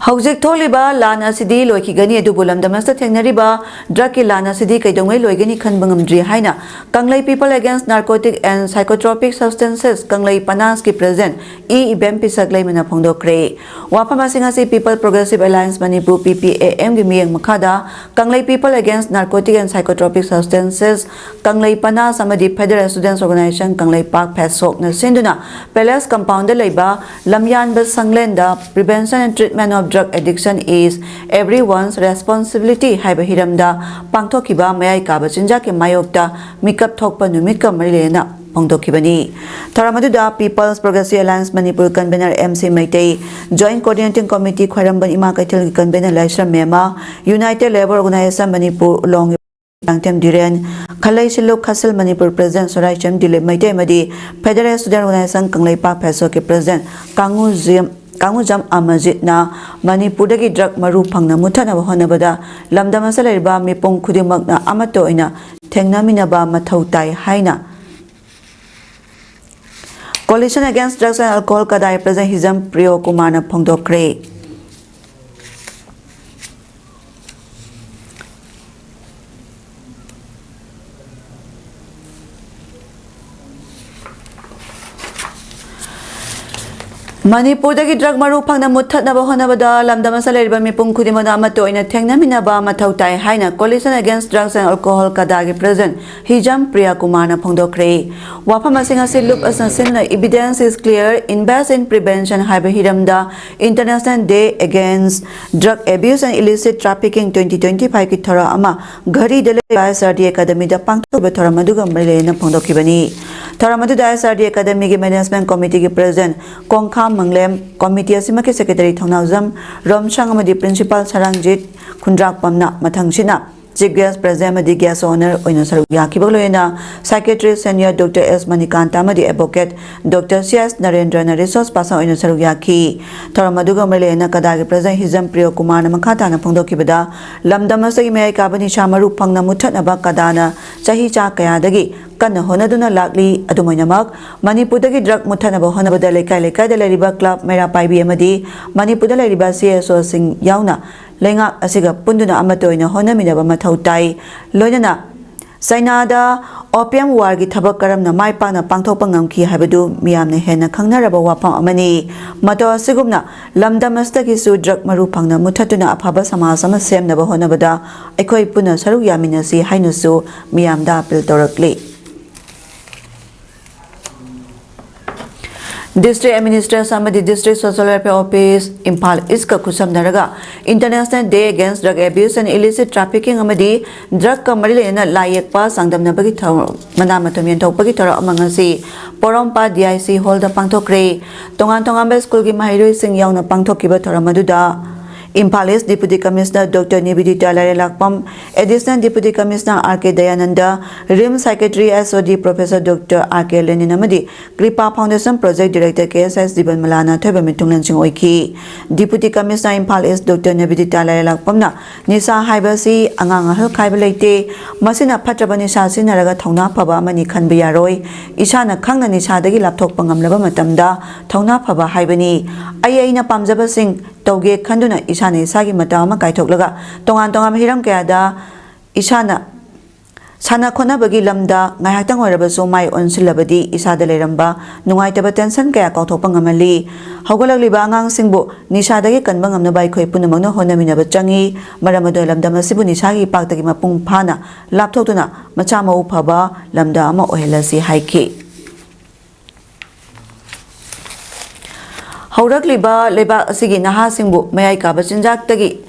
ꯍꯧꯖꯤꯛ ꯊꯣꯛꯂꯤꯕ ꯂꯥꯟ ꯑꯁꯤꯗꯤ ꯂꯣꯏꯈꯤꯒꯅꯤ, ꯑꯗꯨꯕꯨ ꯂꯝꯗꯝ ꯑꯁꯤꯗ ꯊꯦꯡꯅꯔꯤꯕ drug ꯀꯤ ꯂꯥꯟ ꯑꯁꯤꯗꯤ ꯀꯩꯗꯧꯉꯩ ꯂꯣꯏꯒꯅꯤ ꯈꯟꯕ ꯉꯝꯗ꯭ꯔꯤ ꯍꯥꯏꯅ ꯀꯪꯂꯩ People Against Narcotic and Psychotropic Substances ꯀꯪꯂꯩ ꯄꯅꯥꯁꯀꯤ President E ꯏꯕꯦꯝ ꯄꯤꯁꯛ ꯂꯩꯃꯅ ꯐꯣꯡꯗꯣꯛꯈ꯭ꯔꯦ꯫ ꯋꯥꯐꯝ ꯑꯁꯤ ꯉꯁꯤ People Progressive Alliance Manipur, P P A M ꯒꯤ ꯃꯤꯠꯌꯦꯡ ꯃꯈꯥꯗ ꯀꯪꯂꯩ People Against Narcotic and Psychotropic Substances ꯀꯪꯂꯩ ꯄꯅꯥꯁ ꯑꯃꯗꯤ Federal Students Organization ꯀꯪꯂꯩꯄꯥꯛ ꯐꯦꯁꯣꯛꯅ ꯁꯤꯟꯗꯨꯅ Palace Compound ꯗ ꯂꯩꯕ ꯂꯝꯌꯥꯟꯕ ꯁꯪꯂꯦꯟꯗ Prevention and Treatment of Drug Addiction is Everyone's Responsibility ꯍꯥꯏꯕ ꯍꯤꯔꯝꯗ ꯄꯥꯡꯊꯣꯛꯈꯤꯕ ꯃꯌꯥꯏ ꯀꯥꯕ ꯆꯤꯟꯖꯥꯛꯀꯤ ꯃꯥꯌꯣꯛꯇ ꯃꯤꯀꯞ ꯊꯣꯛꯄ ꯅꯨꯃꯤꯠꯀ ꯃꯔꯤ ꯂꯩꯅꯅ ꯐꯣꯡꯗꯣꯛꯈꯤꯕꯅꯤ꯫ ꯊꯧꯔꯝ ꯑꯗꯨꯗ People's Progressive Alliance Manipur convener M C Meitei, Joint Coordinating Committee ꯈ꯭ꯋꯥꯏꯔꯝꯕꯟ ꯏꯃꯥ ꯀꯩꯊꯦꯜꯒꯤ convener ꯂꯥꯏꯁ꯭ꯔꯝ ꯃꯦꯝꯃ, United Labour Organization Manipur ꯎꯂꯣꯡꯒꯤ ꯂꯥꯡꯊꯦꯝ ꯙꯤꯔꯦꯟ, ꯈꯂꯩ ꯁꯤꯜꯂꯨ ꯈꯥꯁꯤꯜ Manipur President ꯁꯣꯔꯥꯏꯆꯦꯝ Dilip Meitei ꯑꯃꯗꯤ Federal Student Organization Kangleipak ꯐꯦꯁꯣꯛꯀꯤ President ꯀꯥꯡꯉꯨꯖꯝ, ꯀꯥꯡꯉꯨꯖꯝ ꯑꯃꯔꯖꯤꯠꯅ ꯃꯅꯤꯄꯨꯔꯗꯒꯤ drug ꯃꯔꯨ ꯐꯪꯅ ꯃꯨꯠꯊꯠꯅꯕ ꯍꯣꯠꯅꯕꯗ ꯂꯝꯗꯝ ꯑꯁꯤꯗ ꯂꯩꯔꯤꯕ ꯃꯤꯄꯨꯝ ꯈꯨꯗꯤꯡꯃꯛꯅ ꯑꯃꯠꯇ ꯑꯣꯏꯅ ꯊꯦꯡꯅꯃꯤꯟꯅꯕ ꯃꯊꯧ ꯇꯥꯏ ꯍꯥꯏꯅ Coalition Against Drugs and Alcohol ꯀꯗꯥꯏ President ꯍꯤꯖꯝ ꯄ꯭ꯔꯤꯌꯣ ꯀꯨꯃꯥꯔꯅ ꯐꯣꯡꯗꯣꯛꯈ꯭ꯔꯦ꯫ ꯃꯅꯤꯄꯨꯔꯗꯒꯤ drug ꯃꯔꯨ ꯐꯪꯅ ꯃꯨꯠꯊꯠꯅꯕ ꯍꯣꯠꯅꯕꯗ ꯂꯝꯗꯝ ꯑꯁꯤꯗ ꯂꯩꯔꯤꯕ ꯃꯤꯄꯨꯝ ꯈꯨꯗꯤꯡꯃꯛꯅ ꯑꯃꯠꯇ ꯑꯣꯏꯅ ꯊꯦꯡꯅꯃꯤꯟꯅꯕ ꯃꯊꯧ ꯇꯥꯏ ꯍꯥꯏꯅ Coalition Against Drugs and Alcohol ꯀꯗꯥꯒꯤ President ꯍꯤꯖꯝ ꯄ꯭ꯔꯤꯌꯥ ꯀꯨꯃꯥꯔꯅ ꯐꯣꯡꯗꯣꯛꯈ꯭ꯔꯦ꯫ ꯋꯥꯐꯝ ꯑꯁꯤꯡ ꯑꯁꯤ ꯂꯨꯞ ꯑꯁꯤꯅ ꯁꯤꯟꯗꯨꯅ Evidence is Clear, Invest in Prevention ꯍꯥꯏꯕ ꯍꯤꯔꯝꯗ International Day Against Drug Abuse and Illicit Trafficking twenty twenty-five ꯀꯤ ꯊꯧꯔꯝ ꯑꯃ ꯘꯔꯤꯗ ꯂꯩꯕ S R D Academyꯗ ꯄꯥꯡꯊꯣꯛꯈꯤꯕ ꯊꯧꯔꯝ ꯑꯗꯨꯒ ꯃꯔꯤ ꯂꯩꯅꯅ ꯐꯣꯡꯗꯣꯛꯈꯤꯕꯅꯤ꯫ ꯊꯧꯔꯝ ꯑꯗꯨꯗ S R D Academyꯒꯤ Management Committeeꯒꯤ President ꯀꯣꯡꯈꯥꯝ ꯃꯪꯂꯦꯝ, committee ꯑꯁꯤꯃꯛꯀꯤ Secretary ꯊꯧꯅꯥꯎꯖꯝ ꯔꯣꯝꯁꯪ ꯑꯃꯗꯤ Principal ꯁꯔꯥꯡꯖꯤꯠ ꯈꯨꯟꯗ꯭ꯔꯥꯛꯄꯝꯅ ꯃꯊꯪꯁꯤꯠꯅ Chief Guest, President ꯑꯃꯗꯤ Guest of Honour ꯑꯣꯏꯅ ꯁꯔꯨꯛ ꯌꯥꯈꯤꯕꯒ ꯂꯣꯏꯅꯅ Secretary Senior Doctor S Manikanta ꯑꯃꯗꯤ Advocate Doctor C S ꯅꯔꯦꯟꯗ꯭ꯔꯅ resource person ꯑꯣꯏꯅ ꯁꯔꯨꯛ ꯌꯥꯈꯤ꯫ ꯊꯧꯔꯝ ꯑꯗꯨꯒ ꯃꯔꯤ ꯂꯩꯅꯅ ꯀꯗꯥꯒꯤ President ꯍꯤꯖꯝ ꯄ꯭ꯔꯤꯌꯣ ꯀꯨꯃꯥꯔꯅ ꯃꯈꯥ ꯇꯥꯅ ꯐꯣꯡꯗꯣꯛꯈꯤꯕꯗ, ꯂꯝꯗꯝ ꯑꯁꯤꯒꯤ ꯃꯌꯥꯏ ꯀꯥꯕ ꯅꯤꯁꯥ ꯃꯔꯨ ꯐꯪꯅ ꯃꯨꯠꯊꯠꯅꯕ ꯀꯗꯥꯅ ꯆꯍꯤ ꯆꯥ ꯀꯌꯥꯗꯒꯤ ꯀꯟꯅ ꯍꯣꯠꯅꯗꯨꯅ ꯂꯥꯛꯂꯤ꯫ ꯑꯗꯨꯝ ꯑꯣꯏꯅꯃꯛ, ꯃꯅꯤꯄꯨꯔꯗꯒꯤ drug ꯃꯨꯠꯊꯠꯅꯕ ꯍꯣꯠꯅꯕꯗ ꯂꯩꯀꯥꯏ ꯂꯩꯀꯥꯏꯗ ꯂꯩꯔꯤꯕ club, ꯃꯩꯔꯥ ꯄꯥꯏꯕꯤ ꯑꯃꯗꯤ ꯃꯅꯤꯄꯨꯔꯗ ꯂꯩꯔꯤꯕ C S Oꯁꯤꯡ ꯌꯥꯎꯅ ꯂꯩꯉꯥꯛ ꯑꯁꯤꯒ ꯄꯨꯟꯗꯨꯅ ꯑꯃꯠꯇ ꯑꯣꯏꯅ ꯍꯣꯠꯅꯃꯤꯟꯅꯕ ꯃꯊꯧ ꯇꯥꯏ꯫ ꯂꯣꯏꯅꯅ ꯆꯩꯅꯥꯗ opium warꯒꯤ ꯊꯕꯛ ꯀꯔꯝꯅ ꯃꯥꯏ ꯄꯥꯛꯅ ꯄꯥꯡꯊꯣꯛꯄ ꯉꯝꯈꯤ ꯍꯥꯏꯕꯗꯨ ꯃꯤꯌꯥꯝꯅ ꯍꯦꯟꯅ ꯈꯪꯅꯔꯕ ꯋꯥꯐꯝ ꯑꯃꯅꯤ꯫ ꯃꯇꯧ ꯑꯁꯤꯒꯨꯝꯅ ꯂꯝꯗꯝ ꯑꯁꯤꯗꯒꯤꯁꯨ drug ꯃꯔꯨ ꯐꯪꯅ ꯃꯨꯠꯊꯠꯇꯨꯅ ꯑꯐꯕ ꯁꯃꯥꯖ ꯑꯃ ꯁꯦꯝꯅꯕ ꯍꯣꯠꯅꯕꯗ ꯑꯩꯈꯣꯏ ꯄꯨꯟꯅ ꯁꯔꯨꯛ ꯌꯥꯃꯤꯟꯅꯁꯤ ꯍꯥꯏꯅꯁꯨ ꯃꯤꯌꯥꯝꯗ appeal ꯇꯧꯔꯛꯂꯤ꯫ District Administration ꯑꯃꯗꯤ District Social Welfare Office, Imphal ꯏꯁꯀ ꯈꯨꯠꯁꯝꯅꯔꯒ International Day Against Drug Abuse and Illicit Trafficking ꯑꯃꯗꯤ ꯗ꯭ꯔꯒꯀ ꯃꯔꯤ ꯂꯩꯅꯅ ꯂꯥꯏ ꯌꯦꯛꯄ ꯆꯥꯡꯗꯝꯅꯕꯒꯤ ꯊꯧꯔꯝ, ꯃꯅꯥ ꯃꯊꯨꯝ ꯌꯦꯟꯊꯣꯛꯄꯒꯤ ꯊꯧꯔꯝ ꯑꯃ ꯉꯁꯤ ꯄꯣꯔꯣꯝꯄꯥꯠ D I C ꯍꯣꯜꯗ ꯄꯥꯡꯊꯣꯛꯈ꯭ꯔꯦ꯫ ꯇꯣꯉꯥꯟ ꯇꯣꯉꯥꯟꯕ ꯁ꯭ꯀꯨꯜꯒꯤ ꯃꯍꯩꯔꯣꯏꯁꯤꯡ ꯌꯥꯎꯅ ꯄꯥꯡꯊꯣꯛꯈꯤꯕ ꯊꯧꯔꯝ ꯑꯗꯨꯗ ꯏꯝꯐꯥꯜ ꯏꯁ Deputy Commissioner Doctor ꯅꯤꯕꯤꯗꯤꯇꯥ ꯂꯥꯏꯔꯦꯂꯥꯛꯄꯝ, Additional Deputy Commissioner R K Dayananda, RIMS Secretary S O D Professor Doctor R K Lenin ꯑꯃꯗꯤ ꯀ꯭ꯔꯤꯄꯥ Foundation Project Director K S S ꯖꯤꯕꯟꯃꯂꯥꯅ ꯑꯊꯣꯏꯕ ꯃꯤꯊꯨꯡꯂꯦꯟꯁꯤꯡ ꯑꯣꯏꯈꯤ꯫ Deputy Commissioner ꯏꯝꯐꯥꯜ ꯏꯁ Doctor ꯅꯤꯕꯤꯗꯤꯇꯥ ꯂꯥꯏꯔꯦꯂꯥꯛꯄꯝꯅ ꯅꯤꯁꯥ ꯍꯥꯏꯕꯁꯤ ꯑꯉꯥꯡ ꯑꯍꯜ ꯈꯥꯏꯕ ꯂꯩꯇꯦ, ꯃꯁꯤꯅ ꯐꯠꯇ꯭ꯔꯕ ꯅꯤꯁꯥ ꯁꯤꯖꯤꯟꯅꯔꯒ ꯊꯧꯅꯥ ꯐꯕ ꯑꯃꯅꯤ ꯈꯟꯕ ꯌꯥꯔꯣꯏ꯫ ꯏꯁꯥꯅ ꯈꯪꯅ ꯅꯤꯁꯥꯗꯒꯤ ꯂꯥꯞꯊꯣꯛꯄ ꯉꯝꯂꯕ ꯃꯇꯝꯗ ꯊꯧꯅꯥ ꯐꯕ ꯍꯥꯏꯕꯅꯤ꯫ ꯑꯩ ꯑꯩꯅ ꯄꯥꯝꯖꯕꯁꯤꯡ ꯇꯧꯒꯦ ꯈꯟꯗꯨꯅ ꯏꯁꯥꯅ ꯏꯁꯥꯒꯤ ꯃꯇꯝ ꯑꯃ ꯀꯥꯏꯊꯣꯛꯂꯒ ꯇꯣꯉꯥꯟ ꯇꯣꯉꯥꯟꯕ ꯍꯤꯔꯝ ꯀꯌꯥꯗ ꯏꯁꯥꯅ ꯁꯥꯟꯅ ꯈꯣꯠꯅꯕꯒꯤ ꯂꯝꯗ ꯉꯥꯏꯍꯥꯛꯇꯪ ꯑꯣꯏꯔꯕꯁꯨ ꯃꯥꯏ ꯑꯣꯟꯁꯤꯜꯂꯕꯗꯤ ꯏꯁꯥꯗ ꯂꯩꯔꯝꯕ ꯅꯨꯡꯉꯥꯏꯇꯕ tension ꯀꯌꯥ ꯀꯥꯎꯊꯣꯛꯄ ꯉꯝꯍꯜꯂꯤ꯫ ꯍꯧꯒꯠꯂꯛꯂꯤꯕ ꯑꯉꯥꯡꯁꯤꯡꯕꯨ ꯅꯤꯁꯥꯗꯒꯤ ꯀꯟꯕ ꯉꯝꯅꯕ ꯑꯩꯈꯣꯏ ꯄꯨꯝꯅꯃꯛꯅ ꯍꯣꯠꯅꯃꯤꯟꯅꯕ ꯆꯪꯏ꯫ ꯃꯔꯝ ꯑꯗꯨꯅ ꯂꯝꯗꯝ ꯑꯁꯤꯕꯨ ꯅꯤꯁꯥꯒꯤ ꯏꯄꯥꯛꯇꯒꯤ ꯃꯄꯨꯡ ꯐꯥꯅ ꯂꯥꯞꯊꯣꯛꯇꯨꯅ ꯃꯆꯥ ꯃꯎ ꯐꯕ ꯂꯝꯗꯝ ꯑꯃ ꯑꯣꯏꯍꯜꯂꯁꯤ ꯍꯥꯏꯈꯤ꯫ ꯍꯧꯔꯛꯂꯤꯕ ꯂꯩꯕꯥꯛ ꯑꯁꯤꯒꯤ ꯅꯍꯥꯁꯤꯡꯕꯨ ꯃꯌꯥꯏ ꯀꯥꯕ ꯆꯤꯟꯖꯥꯛꯇꯒꯤ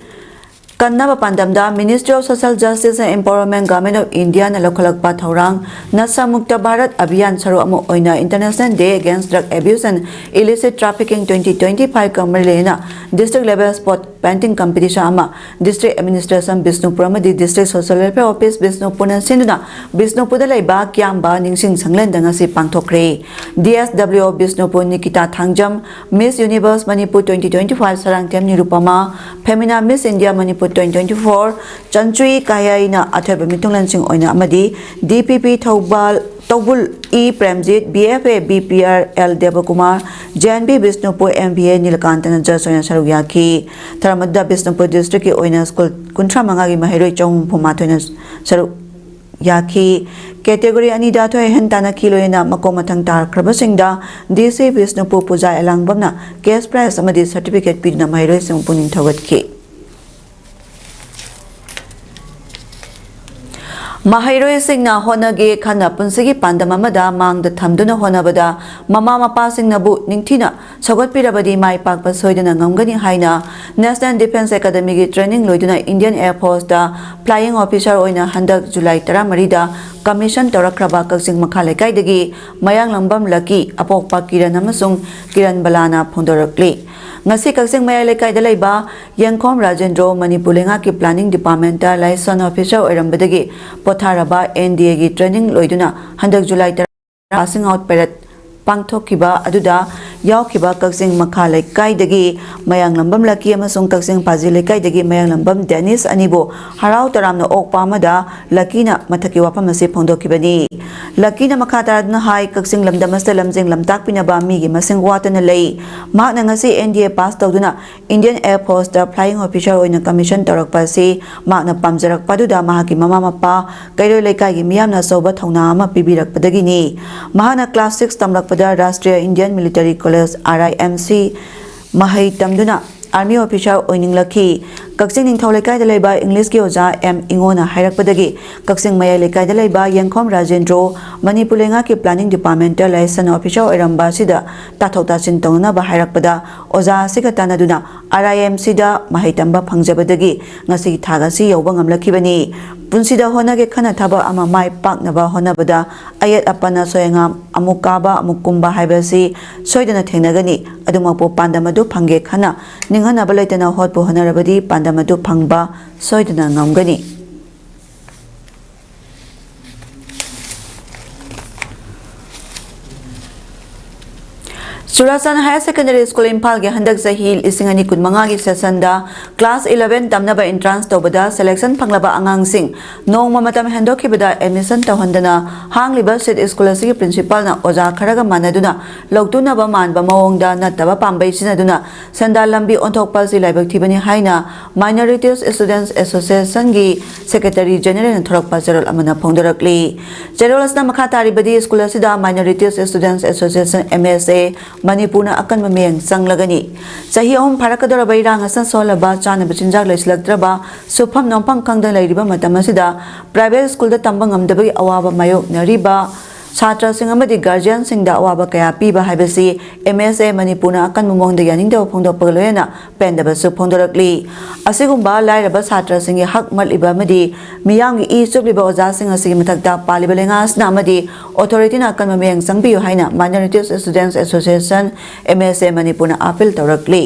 ꯀꯟꯅꯕ ꯄꯥꯟꯗꯝꯗ Ministry of Social Justice and Empowerment, Government of India ꯅ ꯂꯧꯈꯠꯂꯛꯄ ꯊꯧꯔꯥꯡ ꯅꯁꯥ ꯃꯨꯛꯇ ꯚꯥꯔꯠ ꯑꯚꯤꯌꯥꯟ ꯁꯔꯨꯛ ꯑꯃ ꯑꯣꯏꯅ International Day Against Drug Abuse and Illicit Trafficking twenty twenty-five ꯀ ꯃꯔꯤ ꯂꯩꯅꯅ district level spot painting competition ꯑꯃ District Administration ꯕꯤꯁꯅꯨꯄꯨꯔ ꯑꯃꯗꯤ District Social Welfare Office ꯕꯤꯁꯅꯨꯄꯨꯔꯅ ꯁꯤꯟꯗꯨꯅ ꯕꯤꯁꯅꯨꯄꯨꯔꯗ ꯂꯩꯕ ꯀ꯭ꯌꯥꯝꯕ ꯅꯤꯡꯁꯤꯡ ꯁꯪꯂꯦꯟꯗ ꯉꯁꯤ ꯄꯥꯡꯊꯣꯛꯈ꯭ꯔꯦ꯫ D S W O Bishnupur Nikita Thangjam, Miss Universe Manipur twenty twenty-five Sarangthem Nirupama, Femina Miss India Manipur twenty twenty-four ꯆꯟꯆꯨꯏ ꯀꯥꯌꯥꯏꯅ ꯑꯊꯣꯏꯕ ꯃꯤꯊꯨꯡꯂꯦꯟꯁꯤꯡ ꯑꯣꯏꯅ ꯑꯃꯗꯤ D P P ꯊꯧꯕꯥꯜ ꯇꯧꯕꯨꯜ E Premjit, B F A B P R L ꯗꯦꯕꯀꯨꯃꯥꯔ, J N B Bishnupur M B A ꯅꯤꯂꯀꯥꯟꯇꯅ judge ꯑꯣꯏꯅ ꯁꯔꯨꯛ ꯌꯥꯈꯤ꯫ ꯊꯧꯔꯝ ꯑꯗꯨꯗ ꯕꯤꯁꯅꯨꯄꯨꯔ district ꯀꯤ ꯑꯣꯏꯅ ꯁ꯭ꯀꯨꯜ ꯀꯨꯟꯊ꯭ꯔꯥ ꯃꯉꯥꯒꯤ ꯃꯍꯩꯔꯣꯏ ꯆꯍꯨꯝ ꯍꯨꯝꯐꯨ ꯃꯥꯊꯣꯏꯅ ꯁꯔꯨꯛ ꯌꯥꯈꯤ꯫ Category ꯑꯅꯤꯗ ꯊꯣꯏꯍꯟ ꯇꯥꯟꯅꯈꯤ꯫ ꯂꯣꯏꯅꯅ ꯃꯀꯣꯛ ꯃꯊꯪ ꯇꯥꯔꯛꯈ꯭ꯔꯕꯁꯤꯡꯗ D C ꯕꯤꯁꯅꯨꯄꯨꯔ ꯄꯨꯖꯥ ꯑꯦꯂꯥꯡꯕꯝꯅ cash prize ꯑꯃꯗꯤ certificate ꯄꯤꯗꯨꯅ ꯃꯍꯩꯔꯣꯏꯁꯤꯡ ꯄꯨꯛꯅꯤꯡ ꯊꯧꯒꯠꯈꯤ꯫ ꯃꯍꯩꯔꯣꯏꯁꯤꯡꯅ ꯍꯣꯠꯅꯒꯦ ꯈꯟꯅ ꯄꯨꯟꯁꯤꯒꯤ ꯄꯥꯟꯗꯝ ꯑꯃꯗ ꯃꯥꯡꯗ ꯊꯝꯗꯨꯅ ꯍꯣꯠꯅꯕꯗ ꯃꯃꯥ ꯃꯄꯥꯁꯤꯡꯅꯕꯨ ꯅꯤꯡꯊꯤꯅ ꯁꯧꯒꯠꯄꯤꯔꯕꯗꯤ ꯃꯥꯏ ꯄꯥꯛꯄ ꯁꯣꯏꯗꯅ ꯉꯝꯒꯅꯤ ꯍꯥꯏꯅ National Defence Academyꯒꯤ training ꯂꯣꯏꯗꯨꯅ Indian Air Forceꯇ flying officer ꯑꯣꯏꯅ ꯍꯟꯗꯛ July ꯇꯔꯥꯃꯔꯤꯗ commission ꯇꯧꯔꯛꯈ꯭ꯔꯕ ꯀꯛꯆꯤꯡ ꯃꯈꯥ ꯂꯩꯀꯥꯏꯗꯒꯤ ꯃꯌꯥꯡꯂꯝꯕꯝ ꯂꯛꯀꯤ, ꯑꯄꯣꯛꯄ ꯀꯤꯔꯟ ꯑꯃꯁꯨꯡ ꯀꯤꯔꯟ ꯕꯂꯥꯅ ꯐꯣꯡꯗꯣꯔꯛꯂꯤ꯫ ꯉꯁꯤ ꯀꯛꯆꯤꯡ ꯃꯌꯥꯏ ꯂꯩꯀꯥꯏꯗ ꯂꯩꯕ ꯌꯦꯡꯈꯣꯝ ꯔꯥꯖꯦꯟꯗ꯭ꯔꯣ ꯃꯅꯤꯄꯨꯔ ꯂꯩꯉꯥꯛꯀꯤ planning departmentꯇ liaison officer ꯑꯣꯏꯔꯝꯕꯗꯒꯤ ꯄꯣꯊꯥꯔꯕ NDAꯒꯤ training ꯂꯣꯏꯗꯨꯅ ꯍꯟꯗꯛ July ꯇꯔꯥ passing out parade ꯄꯥꯡꯊꯣꯛꯈꯤꯕ ꯑꯗꯨꯗ ꯌꯥꯎꯈꯤꯕ ꯀꯛꯆꯤꯡ ꯃꯈꯥ ꯂꯩꯀꯥꯏꯗꯒꯤ ꯃꯌꯥꯡꯂꯝꯕꯝ ꯂꯛꯀꯤ ꯑꯃꯁꯨꯡ ꯀꯛꯆꯤꯡ ꯄꯥꯖꯤ ꯂꯩꯀꯥꯏꯗꯒꯤ ꯃꯌꯥꯡꯂꯝꯕꯝ ꯗꯦꯅꯤꯁ ꯑꯅꯤꯕꯨ ꯍꯔꯥꯎ ꯇꯔꯥꯝꯅ ꯑꯣꯛꯄ ꯑꯃꯗ ꯂꯛꯀꯤꯅ ꯃꯊꯛꯀꯤ ꯋꯥꯐꯝ ꯑꯁꯤ ꯐꯣꯡꯗꯣꯛꯈꯤꯕꯅꯤ꯫ ꯂꯛꯀꯤꯅ ꯃꯈꯥ ꯇꯥꯗꯨꯅ ꯍꯥꯏ, ꯀꯛꯆꯤꯡ ꯂꯝꯗꯝ ꯑꯁꯤꯗ ꯂꯝꯖꯤꯡ ꯂꯝꯇꯥꯛꯄꯤꯅꯕ ꯃꯤꯒꯤ ꯃꯁꯤꯡ ꯋꯥꯠꯇꯅ ꯂꯩ꯫ ꯃꯍꯥꯛꯅ ꯉꯁꯤ NDA pass ꯇꯧꯗꯨꯅ Indian Air Forceꯇ flying officer ꯑꯣꯏꯅ commission ꯇꯧꯔꯛꯄ ꯑꯁꯤ ꯃꯍꯥꯛꯅ ꯄꯥꯝꯖꯔꯛꯄ ꯑꯗꯨꯗ ꯃꯍꯥꯛꯀꯤ ꯃꯃꯥ ꯃꯄꯥ, ꯀꯩꯔꯣꯏ ꯂꯩꯀꯥꯏꯒꯤ ꯃꯤꯌꯥꯝꯅ ꯑꯆꯧꯕ ꯊꯧꯅꯥ ꯑꯃ ꯄꯤꯕꯤꯔꯛꯄꯗꯒꯤꯅꯤ꯫ ꯃꯍꯥꯛꯅ class six ꯇꯝꯂꯛꯄꯗ Rashtriya Indian Military College, RIMC, ꯃꯍꯩ ꯇꯝꯗꯨꯅ army officer ꯑꯣꯏꯅꯤꯡꯂꯛꯈꯤ꯫ ꯀꯛꯆꯤꯡ ꯅꯤꯡꯊꯧ ꯂꯩꯀꯥꯏꯗ ꯂꯩꯕ Englishꯀꯤ ꯑꯣꯖꯥ ꯑꯦꯝ ꯏꯉꯣꯅ ꯍꯥꯏꯔꯛꯄꯗꯒꯤ ꯀꯛꯆꯤꯡ ꯃꯌꯥꯏ ꯂꯩꯀꯥꯏꯗ ꯂꯩꯕ ꯌꯦꯡꯈꯣꯝ ꯔꯥꯖꯦꯟꯗ꯭ꯔꯣ ꯃꯅꯤꯄꯨꯔ ꯂꯩꯉꯥꯛꯀꯤ planning departmentꯇ liaison officer ꯑꯣꯏꯔꯝꯕ ꯑꯁꯤꯗ ꯇꯥꯊꯣꯛ ꯇꯥꯁꯤꯟ ꯇꯧꯅꯅꯕ ꯍꯥꯏꯔꯛꯄꯗ ꯑꯣꯖꯥ ꯑꯁꯤꯒ ꯇꯥꯟꯅꯗꯨꯅ RIMCꯗ ꯃꯍꯩ ꯇꯝꯕ ꯐꯪꯖꯕꯗꯒꯤ ꯉꯁꯤꯒꯤ ꯊꯥꯛ ꯑꯁꯤ ꯌꯧꯕ ꯉꯝꯂꯛꯈꯤꯕꯅꯤ꯫ ꯄꯨꯟꯁꯤꯗ ꯍꯣꯠꯅꯒꯦ ꯈꯟꯅ ꯊꯕꯛ ꯑꯃ ꯃꯥꯏ ꯄꯥꯛꯅꯕ ꯍꯣꯠꯅꯕꯗ ꯑꯌꯦꯠ ꯑꯄꯟ, ꯑꯁꯣꯏ ꯑꯉꯥꯝ, ꯑꯃꯨꯛ ꯀꯥꯕ ꯑꯃꯨꯛ ꯀꯨꯝꯕ ꯍꯥꯏꯕꯁꯤ ꯁꯣꯏꯗꯅ ꯊꯦꯡꯅꯒꯅꯤ꯫ ꯑꯗꯨꯃꯛꯄꯨ ꯄꯥꯟꯗꯝ ꯑꯗꯨ ꯐꯪꯒꯦ ꯈꯟꯅ ꯅꯤꯡꯍꯟꯅꯕ ꯂꯩꯇꯅ ꯍꯣꯠꯄꯨ ꯍꯣꯠꯅꯔꯕꯗꯤ ꯄꯥꯟꯗꯝ ꯑꯗꯨ ꯐꯪꯕ ꯁꯣꯏꯗꯅ ꯉꯝꯒꯅꯤ꯫ ꯆꯨꯔꯥꯆꯥꯟ Higher Secondary School ꯏꯝꯐꯥꯜꯒꯤ ꯍꯟꯗꯛ ꯆꯍꯤ ꯂꯤꯁꯤꯡ ꯑꯅꯤ ꯀꯨꯟꯃꯉꯥꯒꯤ sessionꯗ class eleven ꯇꯝꯅꯕ entrance ꯇꯧꯕꯗ selection ꯐꯪꯂꯕ ꯑꯉꯥꯡꯁꯤꯡ ꯅꯣꯡꯃ ꯃꯇꯝ ꯍꯦꯟꯗꯣꯛꯈꯤꯕꯗ admission ꯇꯧꯍꯟꯗꯅ ꯍꯥꯡꯂꯤꯕ seat school ꯑꯁꯤꯒꯤ principalꯅ ꯑꯣꯖꯥ ꯈꯔꯒ ꯃꯥꯟꯅꯗꯨꯅ ꯂꯧꯇꯨꯅꯕ ꯃꯥꯟꯕ ꯃꯑꯣꯡꯗ ꯅꯠꯇꯕ ꯄꯥꯝꯕꯩ ꯁꯤꯖꯤꯟꯅꯗꯨꯅ ꯁꯦꯟꯗꯥꯟ ꯂꯝꯕꯤ ꯑꯣꯟꯊꯣꯛꯄ ꯑꯁꯤ ꯂꯥꯏꯕꯛ ꯊꯤꯕꯅꯤ ꯍꯥꯏꯅ Minorities Students Associationꯒꯤ Secretary Generalꯅ ꯊꯣꯔꯛꯄ ꯆꯦꯔꯣꯜ ꯑꯃꯅ ꯐꯣꯡꯗꯣꯔꯛꯂꯤ꯫ ꯆꯦꯔꯣꯜ ꯑꯁꯤꯅ ꯃꯈꯥ ꯇꯥꯔꯤꯕꯗꯤ school ꯑꯁꯤꯗ Minorities Students Association, MSA, ꯃꯅꯤꯄꯨꯔꯅ ꯑꯀꯟꯕ ꯃꯤꯠꯌꯦꯡ ꯆꯪꯂꯒꯅꯤ꯫ ꯆꯍꯤ ꯑꯍꯨꯝ ꯐꯥꯔꯛꯀꯗꯧꯔꯕ ꯏꯔꯥꯡ ꯑꯁꯤꯅ ꯁꯣꯛꯍꯜꯂꯕ ꯆꯥꯅꯕ ꯆꯤꯟꯖꯥꯛ ꯂꯩꯁꯤꯜꯂꯛꯇ꯭ꯔꯕ, ꯁꯨꯐꯝ ꯅꯣꯝꯐꯝ ꯈꯪꯗꯅ ꯂꯩꯔꯤꯕ ꯃꯇꯝ ꯑꯁꯤꯗ private schoolꯗ ꯇꯝꯕ ꯉꯝꯗꯕꯒꯤ ꯑꯋꯥꯕ ꯃꯥꯌꯣꯛꯅꯔꯤꯕ ꯁꯥꯇ꯭ꯔꯁꯤꯡ ꯑꯃꯗꯤ guardianꯁꯤꯡꯗ ꯑꯋꯥꯕ ꯀꯌꯥ ꯄꯤꯕ ꯍꯥꯏꯕꯁꯤ M S A ꯃꯅꯤꯄꯨꯔꯅ ꯑꯀꯟꯕ ꯃꯑꯣꯡꯗ ꯌꯥꯅꯤꯡꯗꯕ ꯐꯣꯡꯗꯣꯛꯄꯒ ꯂꯣꯏꯅꯅ ꯄꯦꯟꯗꯕꯁꯨ ꯐꯣꯡꯗꯣꯔꯛꯂꯤ꯫ ꯑꯁꯤꯒꯨꯝꯕ ꯂꯥꯏꯔꯕ ꯁꯥꯇ꯭ꯔꯁꯤꯡꯒꯤ ꯍꯛ ꯃꯠꯂꯤꯕ ꯑꯃꯗꯤ ꯃꯤꯌꯥꯝꯒꯤ ꯏ ꯆꯨꯞꯂꯤꯕ ꯑꯣꯖꯥꯁꯤꯡ ꯑꯁꯤꯒꯤ ꯃꯊꯛꯇ ꯄꯥꯜꯂꯤꯕ ꯂꯩꯉꯥꯛ ꯑꯁꯤꯅ ꯑꯃꯗꯤ authorityꯅ ꯑꯀꯟꯕ ꯃꯤꯠꯌꯦꯡ ꯆꯪꯕꯤꯌꯨ ꯍꯥꯏꯅ Minorities Students Association, M S A ꯃꯅꯤꯄꯨꯔꯅ appeal ꯇꯧꯔꯛꯂꯤ꯫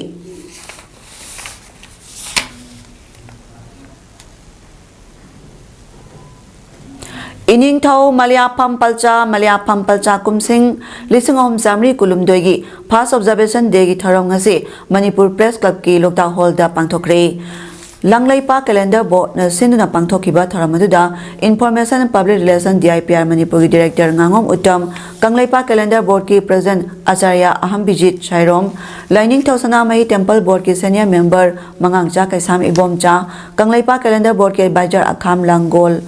ꯏꯅꯤꯡꯊꯧ ꯃꯂꯤꯌꯥꯐꯝ ꯄꯜꯆꯥ, ꯃꯂꯤꯌꯥꯐꯝ ꯄꯜꯆꯥ ꯀꯨꯝꯁꯤꯡ ꯂꯤꯁꯤꯡ ꯑꯍꯨꯝ ꯆꯥꯃꯔꯤ ꯀꯨꯟꯍꯨꯝꯗꯣꯏꯒꯤ First Observation Dayꯒꯤ ꯊꯧꯔꯝ ꯉꯁꯤ ꯃꯅꯤꯄꯨꯔ Press Clubꯀꯤ ꯂꯣꯛꯇꯥꯛ Hallꯗ ꯄꯥꯡꯊꯣꯛꯈ꯭ꯔꯦ꯫ ꯂꯪꯂꯩꯄꯥꯛ Calendar Boardꯅ ꯁꯤꯟꯗꯨꯅ ꯄꯥꯡꯊꯣꯛꯈꯤꯕ ꯊꯧꯔꯝ ꯑꯗꯨꯗ Information Public Relation, D I P R, ꯃꯅꯤꯄꯨꯔꯒꯤ Director ꯉꯥꯉꯣꯝ Uttam, Kangleipak Calendar Boardꯀꯤ President ꯑꯆꯥꯔꯌ ꯑꯍꯝꯕꯤꯖꯤꯠ ꯁꯥꯏꯔꯣꯝ, ꯂꯥꯏꯅꯤꯡꯊꯧ ꯁꯅꯥꯃꯍꯤ Temple Boardꯀꯤ Senior Member ꯃꯉꯥꯡꯆꯥ ꯀꯩꯁꯥꯝ ꯏꯕꯣꯝꯆꯥ, ꯀꯪꯂꯩꯄꯥꯛ Calendar Boardꯀꯤ Advisor ꯑꯈꯥꯝ ꯂꯥꯡꯒꯣꯜ,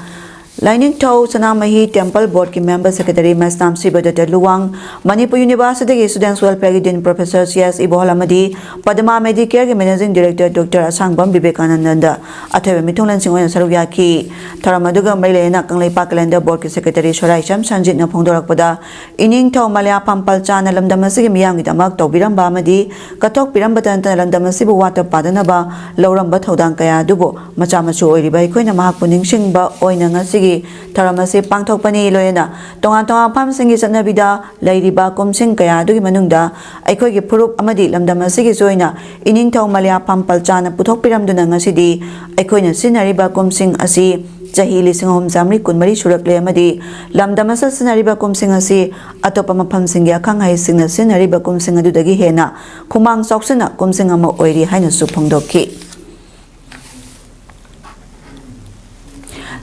ꯂꯥꯏꯅꯤꯡꯊꯧ ꯁꯅꯥꯃꯍꯤ Temple Boardꯀꯤ Member Secretary ꯃꯁꯅꯥꯝ ꯁꯤꯕꯗꯠꯇ Luwang, Manipur Universityꯒꯤ Students Welfareꯒꯤ Dean Professor C S ꯏꯕꯣꯍꯜ ꯑꯃꯗꯤ Padma Medicareꯒꯤ Managing Director Doctor ꯑꯁꯥꯡꯕꯝ ꯕꯤꯕꯦꯀꯥꯅꯟꯗꯟꯗ ꯑꯊꯣꯏꯕ ꯃꯤꯊꯨꯡꯂꯦꯟꯁꯤꯡ ꯑꯣꯏꯅ ꯁꯔꯨꯛ ꯌꯥꯈꯤ꯫ ꯊꯧꯔꯝ ꯑꯗꯨꯒ ꯃꯔꯤ ꯂꯩꯅꯅ ꯀꯪꯂꯩꯄꯥꯛ Calendar Boardꯀꯤ Secretary ꯁꯣꯔꯥꯏꯁꯝ ꯁꯟꯖꯤꯠꯅ ꯐꯣꯡꯗꯣꯔꯛꯄꯗ, ꯏꯅꯤꯡꯊꯧ ꯃꯂꯤꯌꯥꯐꯝ ꯄꯜꯆꯥꯅ ꯂꯝꯗꯝ ꯑꯁꯤꯒꯤ ꯃꯤꯌꯥꯝꯒꯤꯗꯃꯛ ꯇꯧꯕꯤꯔꯝꯕ ꯑꯃꯗꯤ ꯀꯠꯊꯣꯛꯄꯤꯔꯝꯕꯇ ꯅꯠꯇꯅ ꯂꯝꯗꯝ ꯑꯁꯤꯕꯨ ꯋꯥꯠꯇ ꯄꯥꯗꯅꯕ ꯂꯧꯔꯝꯕ ꯊꯧꯗꯥꯡ ꯀꯌꯥ ꯑꯗꯨꯕꯨ ꯃꯆꯥ ꯃꯁꯨ ꯑꯣꯏꯔꯤꯕ ꯑꯩꯈꯣꯏꯅ ꯃꯍꯥꯛꯄꯨ ꯅꯤꯡꯁꯤꯡꯕ ꯑꯣꯏꯅ ꯉꯁꯤꯒꯤ ꯊꯧꯔꯝ ꯑꯁꯤ ꯄꯥꯡꯊꯣꯛꯄꯅꯤ꯫ ꯂꯣꯏꯅꯅ ꯇꯣꯉꯥꯟ ꯇꯣꯉꯥꯟꯕ ꯃꯐꯝꯁꯤꯡꯒꯤ ꯆꯠꯅꯕꯤꯗ ꯂꯩꯔꯤꯕ ꯀꯨꯝꯁꯤꯡ ꯀꯌꯥ ꯑꯗꯨꯒꯤ ꯃꯅꯨꯡꯗ ꯑꯩꯈꯣꯏꯒꯤ ꯐꯨꯔꯨꯞ ꯑꯃꯗꯤ ꯂꯝꯗꯝ ꯑꯁꯤꯒꯤꯁꯨ ꯑꯣꯏꯅ ꯏꯅꯤꯡꯊꯧ ꯃꯂꯤꯌꯥꯐꯝ ꯄꯜꯆꯥꯅ ꯄꯨꯊꯣꯛꯄꯤꯔꯝꯗꯨꯅ ꯉꯁꯤꯗꯤ ꯑꯩꯈꯣꯏꯅ ꯁꯤꯖꯤꯟꯅꯔꯤꯕ ꯀꯨꯝꯁꯤꯡ ꯑꯁꯤ ꯆꯍꯤ ꯂꯤꯁꯤꯡ ꯑꯍꯨꯝ ꯆꯥꯃꯔꯤ ꯀꯨꯟꯃꯔꯤ ꯁꯨꯔꯛꯂꯦ ꯑꯃꯗꯤ ꯂꯝꯗꯝ ꯑꯁꯤꯗ ꯁꯤꯖꯤꯟꯅꯔꯤꯕ ꯀꯨꯝꯁꯤꯡ ꯑꯁꯤ ꯑꯇꯣꯞꯄ ꯃꯐꯝꯁꯤꯡꯒꯤ ꯑꯈꯪ ꯑꯍꯩꯁꯤꯡꯅ ꯁꯤꯖꯤꯟꯅꯔꯤꯕ ꯀꯨꯝꯁꯤꯡ ꯑꯗꯨꯗꯒꯤ ꯍꯦꯟꯅ ꯈꯨꯃꯥꯡ ꯆꯥꯎꯁꯤꯟꯅ ꯀꯨꯝꯁꯤꯡ ꯑꯃ ꯑꯣꯏꯔꯤ ꯍꯥꯏꯅꯁꯨ ꯐꯣꯡꯗꯣꯛꯈꯤ꯫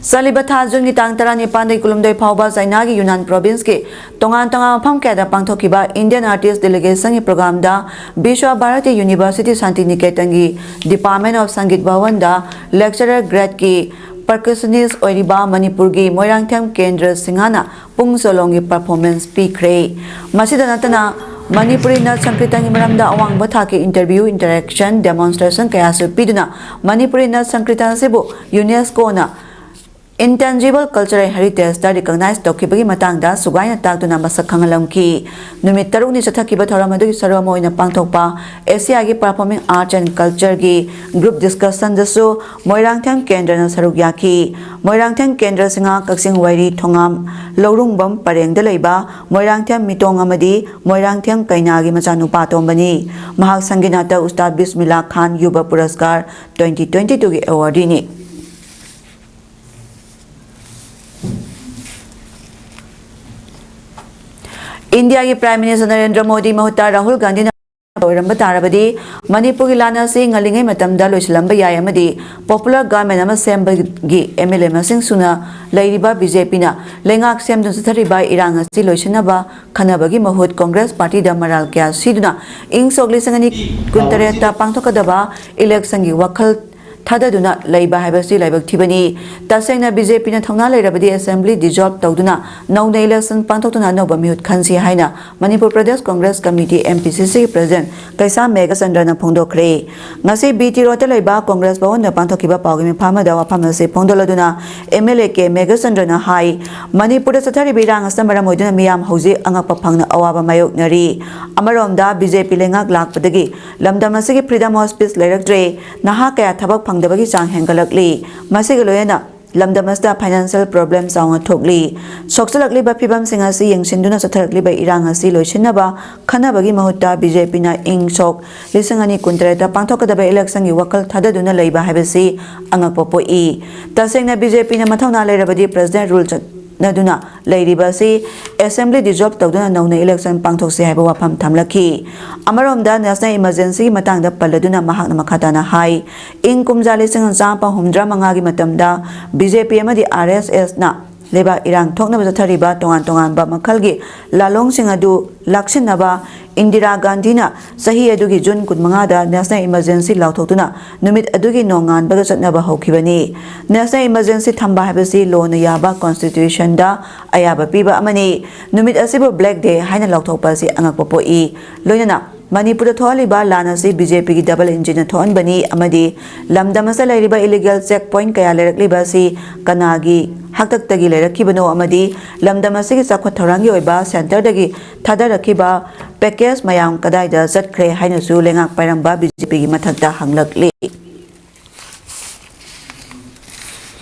ꯆꯠꯂꯤꯕ ꯊꯥ ꯖꯨꯟꯒꯤ ꯇꯥꯡ ꯇꯔꯥꯅꯤꯄꯥꯟꯗꯒꯤ ꯀꯨꯟꯍꯨꯝꯗꯣꯏ ꯐꯥꯎꯕ ꯆꯥꯏꯅꯥꯒꯤ ꯌꯨꯅꯥꯟ provinceꯀꯤ ꯇꯣꯉꯥꯟ ꯇꯣꯉꯥꯟꯕ ꯃꯐꯝ ꯀꯌꯥꯗ ꯄꯥꯡꯊꯣꯛꯈꯤꯕ Indian Artist Delegationꯒꯤ programꯗ Visva Bharti University ꯁꯥꯟꯇꯤꯅꯤꯀꯦꯇꯟꯒꯤ Department of Sangeet Bhavanꯗ lecturer gradeꯀꯤ percussionist ꯑꯣꯏꯔꯤꯕ ꯃꯅꯤꯄꯨꯔꯒꯤ ꯃꯣꯏꯔꯥꯡꯊꯦꯝ ꯀꯦꯟꯗ꯭ꯔ ꯁꯤꯡꯍꯅ ꯄꯨꯡ ꯆꯣꯂꯣꯝꯒꯤ performance ꯄꯤꯈ꯭ꯔꯦ꯫ ꯃꯁꯤꯗ ꯅꯠꯇꯅ ꯃꯅꯤꯄꯨꯔꯤ ꯅꯠ ꯁꯪꯀ꯭ꯔꯤꯇꯟꯒꯤ ꯃꯔꯝꯗ ꯑꯋꯥꯡꯕ ꯊꯥꯛꯀꯤ interview, interaction, demonstration ꯀꯌꯥꯁꯨ ꯄꯤꯗꯨꯅ ꯃꯅꯤꯄꯨꯔꯤ ꯅꯠ ꯁꯪꯀ꯭ꯔꯤꯇꯟ ꯑꯁꯤꯕꯨ UNESCOꯅ Intangible Cultural Heritageꯇ recognize ꯇꯧꯈꯤꯕꯒꯤ ꯃꯇꯥꯡꯗ ꯁꯨꯒꯥꯏꯅ ꯇꯥꯛꯇꯨꯅ ꯃꯁꯛ ꯈꯪꯍꯜꯂꯝꯈꯤ꯫ ꯅꯨꯃꯤꯠ ꯇꯔꯨꯛꯅꯤ ꯆꯠꯊꯈꯤꯕ ꯊꯧꯔꯝ ꯑꯗꯨꯒꯤ ꯁꯔꯨꯛ ꯑꯃ ꯑꯣꯏꯅ ꯄꯥꯡꯊꯣꯛꯄ ꯑꯦꯁꯤꯌꯥꯒꯤ Performing Arts and Cultureꯒꯤ group discussionꯗꯁꯨ Moirangthem ꯀꯦꯟꯗ꯭ꯔꯅ ꯁꯔꯨꯛ ꯌꯥꯈꯤ꯫ ꯃꯣꯏꯔꯥꯡꯊꯦꯝ ꯀꯦꯟꯗ꯭ꯔ ꯁꯤꯡꯍꯥ ꯀꯛꯆꯤꯡ ꯋꯥꯏꯔꯤ ꯊꯣꯉꯥꯝ ꯂꯧꯔꯨꯡꯕꯝ ꯄꯔꯦꯡꯗ ꯂꯩꯕ ꯃꯣꯏꯔꯥꯡꯊꯦꯝ ꯃꯤꯇꯣꯡ ꯑꯃꯗꯤ ꯃꯣꯏꯔꯥꯡꯊꯦꯝ ꯀꯩꯅꯥꯒꯤ ꯃꯆꯥꯅꯨꯄꯥ ꯑꯇꯣꯝꯕꯅꯤ꯫ ꯃꯍꯥꯛ ꯁꯪꯒꯤꯅꯥꯇ ꯎꯁꯇꯥꯗ ꯕꯤꯁꯃꯤꯜꯂꯥ ꯈꯥꯟ ꯌꯨꯕ ꯄꯨꯔꯁꯀꯥꯔ twenty twenty twoꯒꯤ awardeeꯅꯤ꯫ ꯏꯟꯗꯤꯌꯥꯒꯤ Prime Minister ꯅꯔꯦꯟꯗ꯭ꯔ ꯃꯣꯗꯤ ꯃꯍꯨꯠꯇ ꯔꯥꯍꯨꯜ ꯒꯥꯟꯙꯤꯅ ꯑꯣꯏꯔꯝꯕ ꯇꯥꯔꯕꯗꯤ ꯃꯅꯤꯄꯨꯔꯒꯤ ꯂꯥꯟ ꯑꯁꯤ ꯉꯜꯂꯤꯉꯩ ꯃꯇꯝꯗ ꯂꯣꯏꯁꯤꯜꯂꯝꯕ ꯌꯥꯏ ꯑꯃꯗꯤ popular government ꯑꯃ ꯁꯦꯝꯕꯒꯤ MLA ꯃꯁꯤꯡ ꯁꯨꯅ ꯂꯩꯔꯤꯕ BJPꯅ ꯂꯩꯉꯥꯛ ꯁꯦꯝꯗꯨꯅ ꯆꯠꯊꯔꯤꯕ ꯏꯔꯥꯡ ꯑꯁꯤ ꯂꯣꯏꯁꯤꯟꯅꯕ ꯈꯟꯅꯕꯒꯤ ꯃꯍꯨꯠ Congress partyꯗ ꯃꯔꯥꯜ ꯀꯌꯥ ꯁꯤꯗꯨꯅ ꯏꯪ ꯁꯣꯛ ꯂꯤꯁꯤꯡ ꯑꯅꯤ ꯀꯨꯟꯇꯔꯦꯠꯇ ꯄꯥꯡꯊꯣꯛꯀꯗꯕ electionꯒꯤ ꯋꯥꯈꯜ ꯊꯥꯗꯗꯨꯅ ꯂꯩꯕ ꯍꯥꯏꯕꯁꯤ ꯂꯥꯏꯕꯛ ꯊꯤꯕꯅꯤ꯫ ꯇꯁꯦꯡꯅ BJPꯅ ꯊꯧꯅꯥ ꯂꯩꯔꯕꯗꯤ assembly dissolve ꯇꯧꯗꯨꯅ ꯅꯧꯅ election ꯄꯥꯡꯊꯣꯛꯇꯨꯅ ꯑꯅꯧꯕ ꯃꯤꯍꯨꯠ ꯈꯟꯁꯤ ꯍꯥꯏꯅ Manipur Pradesh Congress Committee, MPCCꯒꯤ president ꯀꯩꯁꯥꯝ ꯃꯦꯘꯆꯟꯗ꯭ꯔꯅ ꯐꯣꯡꯗꯣꯛꯈ꯭ꯔꯦ꯫ ꯉꯁꯤ BT Roadꯇ ꯂꯩꯕ Congress ꯚꯋꯟꯗ ꯄꯥꯡꯊꯣꯛꯈꯤꯕ ꯄꯥꯎꯒꯤ ꯃꯤꯐꯝ ꯑꯃꯗ ꯋꯥꯐꯝ ꯑꯁꯤ ꯐꯣꯡꯗꯣꯛꯂꯗꯨꯅ MLA ꯀꯦ ꯃꯦꯘꯆꯟꯗ꯭ꯔꯅ ꯍꯥꯏ, ꯃꯅꯤꯄꯨꯔꯗ ꯆꯠꯊꯔꯤꯕ ꯏꯔꯥꯡ ꯑꯁꯤꯅ ꯃꯔꯝ ꯑꯣꯏꯗꯨꯅ ꯃꯤꯌꯥꯝ ꯍꯧꯖꯤꯛ ꯑꯉꯛꯄ ꯐꯪꯅ ꯑꯋꯥꯕ ꯃꯥꯌꯣꯛꯅꯔꯤ꯫ ꯑꯃꯔꯣꯝꯗ BJP ꯂꯩꯉꯥꯛ ꯂꯥꯛꯄꯗꯒꯤ ꯂꯝꯗꯝ ꯑꯁꯤꯒꯤ freedom of speech ꯂꯩꯔꯛꯇ꯭ꯔꯦ, ꯅꯍꯥ ꯀꯌꯥ ꯊꯕꯛ ꯐꯪꯗꯕꯒꯤ ꯆꯥꯡ ꯍꯦꯟꯒꯠꯂꯛꯂꯤ꯫ ꯃꯁꯤꯒ ꯂꯣꯏꯅꯅ ꯂꯝꯗꯝ ꯑꯁꯤꯗ financial problem ꯆꯥꯎꯅ ꯊꯣꯛꯂꯤ꯫ ꯁꯣꯛꯆꯜꯂꯛꯂꯤꯕ ꯐꯤꯕꯝꯁꯤꯡ ꯑꯁꯤ ꯌꯦꯡꯁꯤꯟꯗꯨꯅ ꯆꯠꯊꯔꯛꯂꯤꯕ ꯏꯔꯥꯡ ꯑꯁꯤ ꯂꯣꯏꯁꯤꯟꯅꯕ ꯈꯟꯅꯕꯒꯤ ꯃꯍꯨꯠꯇ BJPꯅ ꯏꯪ ꯁꯣꯛ ꯂꯤꯁꯤꯡ ꯑꯅꯤ ꯀꯨꯟꯇꯔꯦꯠꯇ ꯄꯥꯡꯊꯣꯛꯀꯗꯕ electionꯒꯤ ꯋꯥꯈꯜ ꯊꯥꯗꯗꯨꯅ ꯂꯩꯕ ꯍꯥꯏꯕꯁꯤ ꯑꯉꯛꯄ ꯄꯣꯛꯏ꯫ ꯇꯁꯦꯡꯅ BJPꯅ ꯃꯊꯧꯅꯥ ꯂꯩꯔꯕꯗꯤ president rule ꯆꯠꯅꯗꯨꯅ ꯂꯩꯔꯤꯕ ꯑꯁꯤ assembly dissolve ꯇꯧꯗꯨꯅ ꯅꯧꯅ election ꯄꯥꯡꯊꯣꯛꯁꯤ ꯍꯥꯏꯕ ꯋꯥꯐꯝ ꯊꯝꯂꯛꯈꯤ꯫ ꯑꯃꯔꯣꯝꯗ national emergencyꯒꯤ ꯃꯇꯥꯡꯗ ꯄꯜꯂꯗꯨꯅ ꯃꯍꯥꯛꯅ ꯃꯈꯥ ꯇꯥꯅ ꯍꯥꯏ, ꯏꯪ ꯀꯨꯝꯖꯥ ꯂꯤꯁꯤꯡ ꯑꯃ ꯆꯥꯃꯥꯄꯟ ꯍꯨꯝꯐꯨꯇꯔꯥ ꯃꯉꯥꯒꯤ ꯃꯇꯝꯗ BJP ꯑꯃꯗꯤ RSSꯅ ꯂꯩꯕꯥꯛ ꯏꯔꯥꯡ ꯊꯣꯛꯅꯕ ꯆꯠꯊꯔꯤꯕ ꯇꯣꯉꯥꯟ ꯇꯣꯉꯥꯟꯕ ꯃꯈꯜꯒꯤ ꯂꯥꯂꯣꯡꯁꯤꯡ ꯑꯗꯨ ꯂꯥꯛꯁꯤꯟꯅꯕ ꯏꯟꯗꯤꯔꯥ ꯒꯥꯟꯙꯤꯅ ꯆꯍꯤ ꯑꯗꯨꯒꯤ ꯖꯨꯟ ꯀꯨꯟꯃꯉꯥꯗ National Emergency ꯂꯥꯎꯊꯣꯛꯇꯨꯅ ꯅꯨꯃꯤꯠ ꯑꯗꯨꯒꯤ ꯅꯣꯡꯉꯥꯟꯕꯒ ꯆꯠꯅꯕ ꯍꯧꯈꯤꯕꯅꯤ꯫ National Emergency ꯊꯝꯕ ꯍꯥꯏꯕꯁꯤ ꯂꯣꯅ ꯌꯥꯕ Constitutionꯗ ꯑꯌꯥꯕ ꯄꯤꯕ ꯑꯃꯅꯤ꯫ ꯅꯨꯃꯤꯠ ꯑꯁꯤꯕꯨ Black Day ꯍꯥꯏꯅ ꯂꯥꯎꯊꯣꯛꯄ ꯑꯁꯤ ꯑꯉꯛꯄ ꯄꯣꯛꯏ꯫ ꯂꯣꯏꯅꯅ ꯃꯅꯤꯄꯨꯔꯗ ꯊꯣꯛꯍꯜꯂꯤꯕ ꯂꯥꯟ ꯑꯁꯤ BJPꯒꯤ double engineꯅ ꯊꯣꯛꯍꯟꯕꯅꯤ ꯑꯃꯗꯤ ꯂꯝꯗꯝ ꯑꯁꯤꯗ ꯂꯩꯔꯤꯕ illegal check point ꯀꯌꯥ ꯂꯩꯔꯛꯂꯤꯕ ꯑꯁꯤ ꯀꯅꯥꯒꯤ ꯍꯥꯛꯇꯛꯇꯒꯤ ꯂꯩꯔꯛꯈꯤꯕꯅꯣ ꯑꯃꯗꯤ ꯂꯝꯗꯝ ꯑꯁꯤꯒꯤ ꯆꯥꯎꯈꯠ ꯊꯧꯔꯥꯡꯒꯤ ꯑꯣꯏꯕ centreꯗꯒꯤ ꯊꯥꯗꯔꯛꯈꯤꯕ package ꯃꯌꯥꯝ ꯀꯗꯥꯏꯗ ꯆꯠꯈ꯭ꯔꯦ ꯍꯥꯏꯅꯁꯨ ꯂꯩꯉꯥꯛ ꯄꯥꯏꯔꯝꯕ BJPꯒꯤ ꯃꯊꯛꯇ ꯍꯪꯂꯛꯂꯤ꯫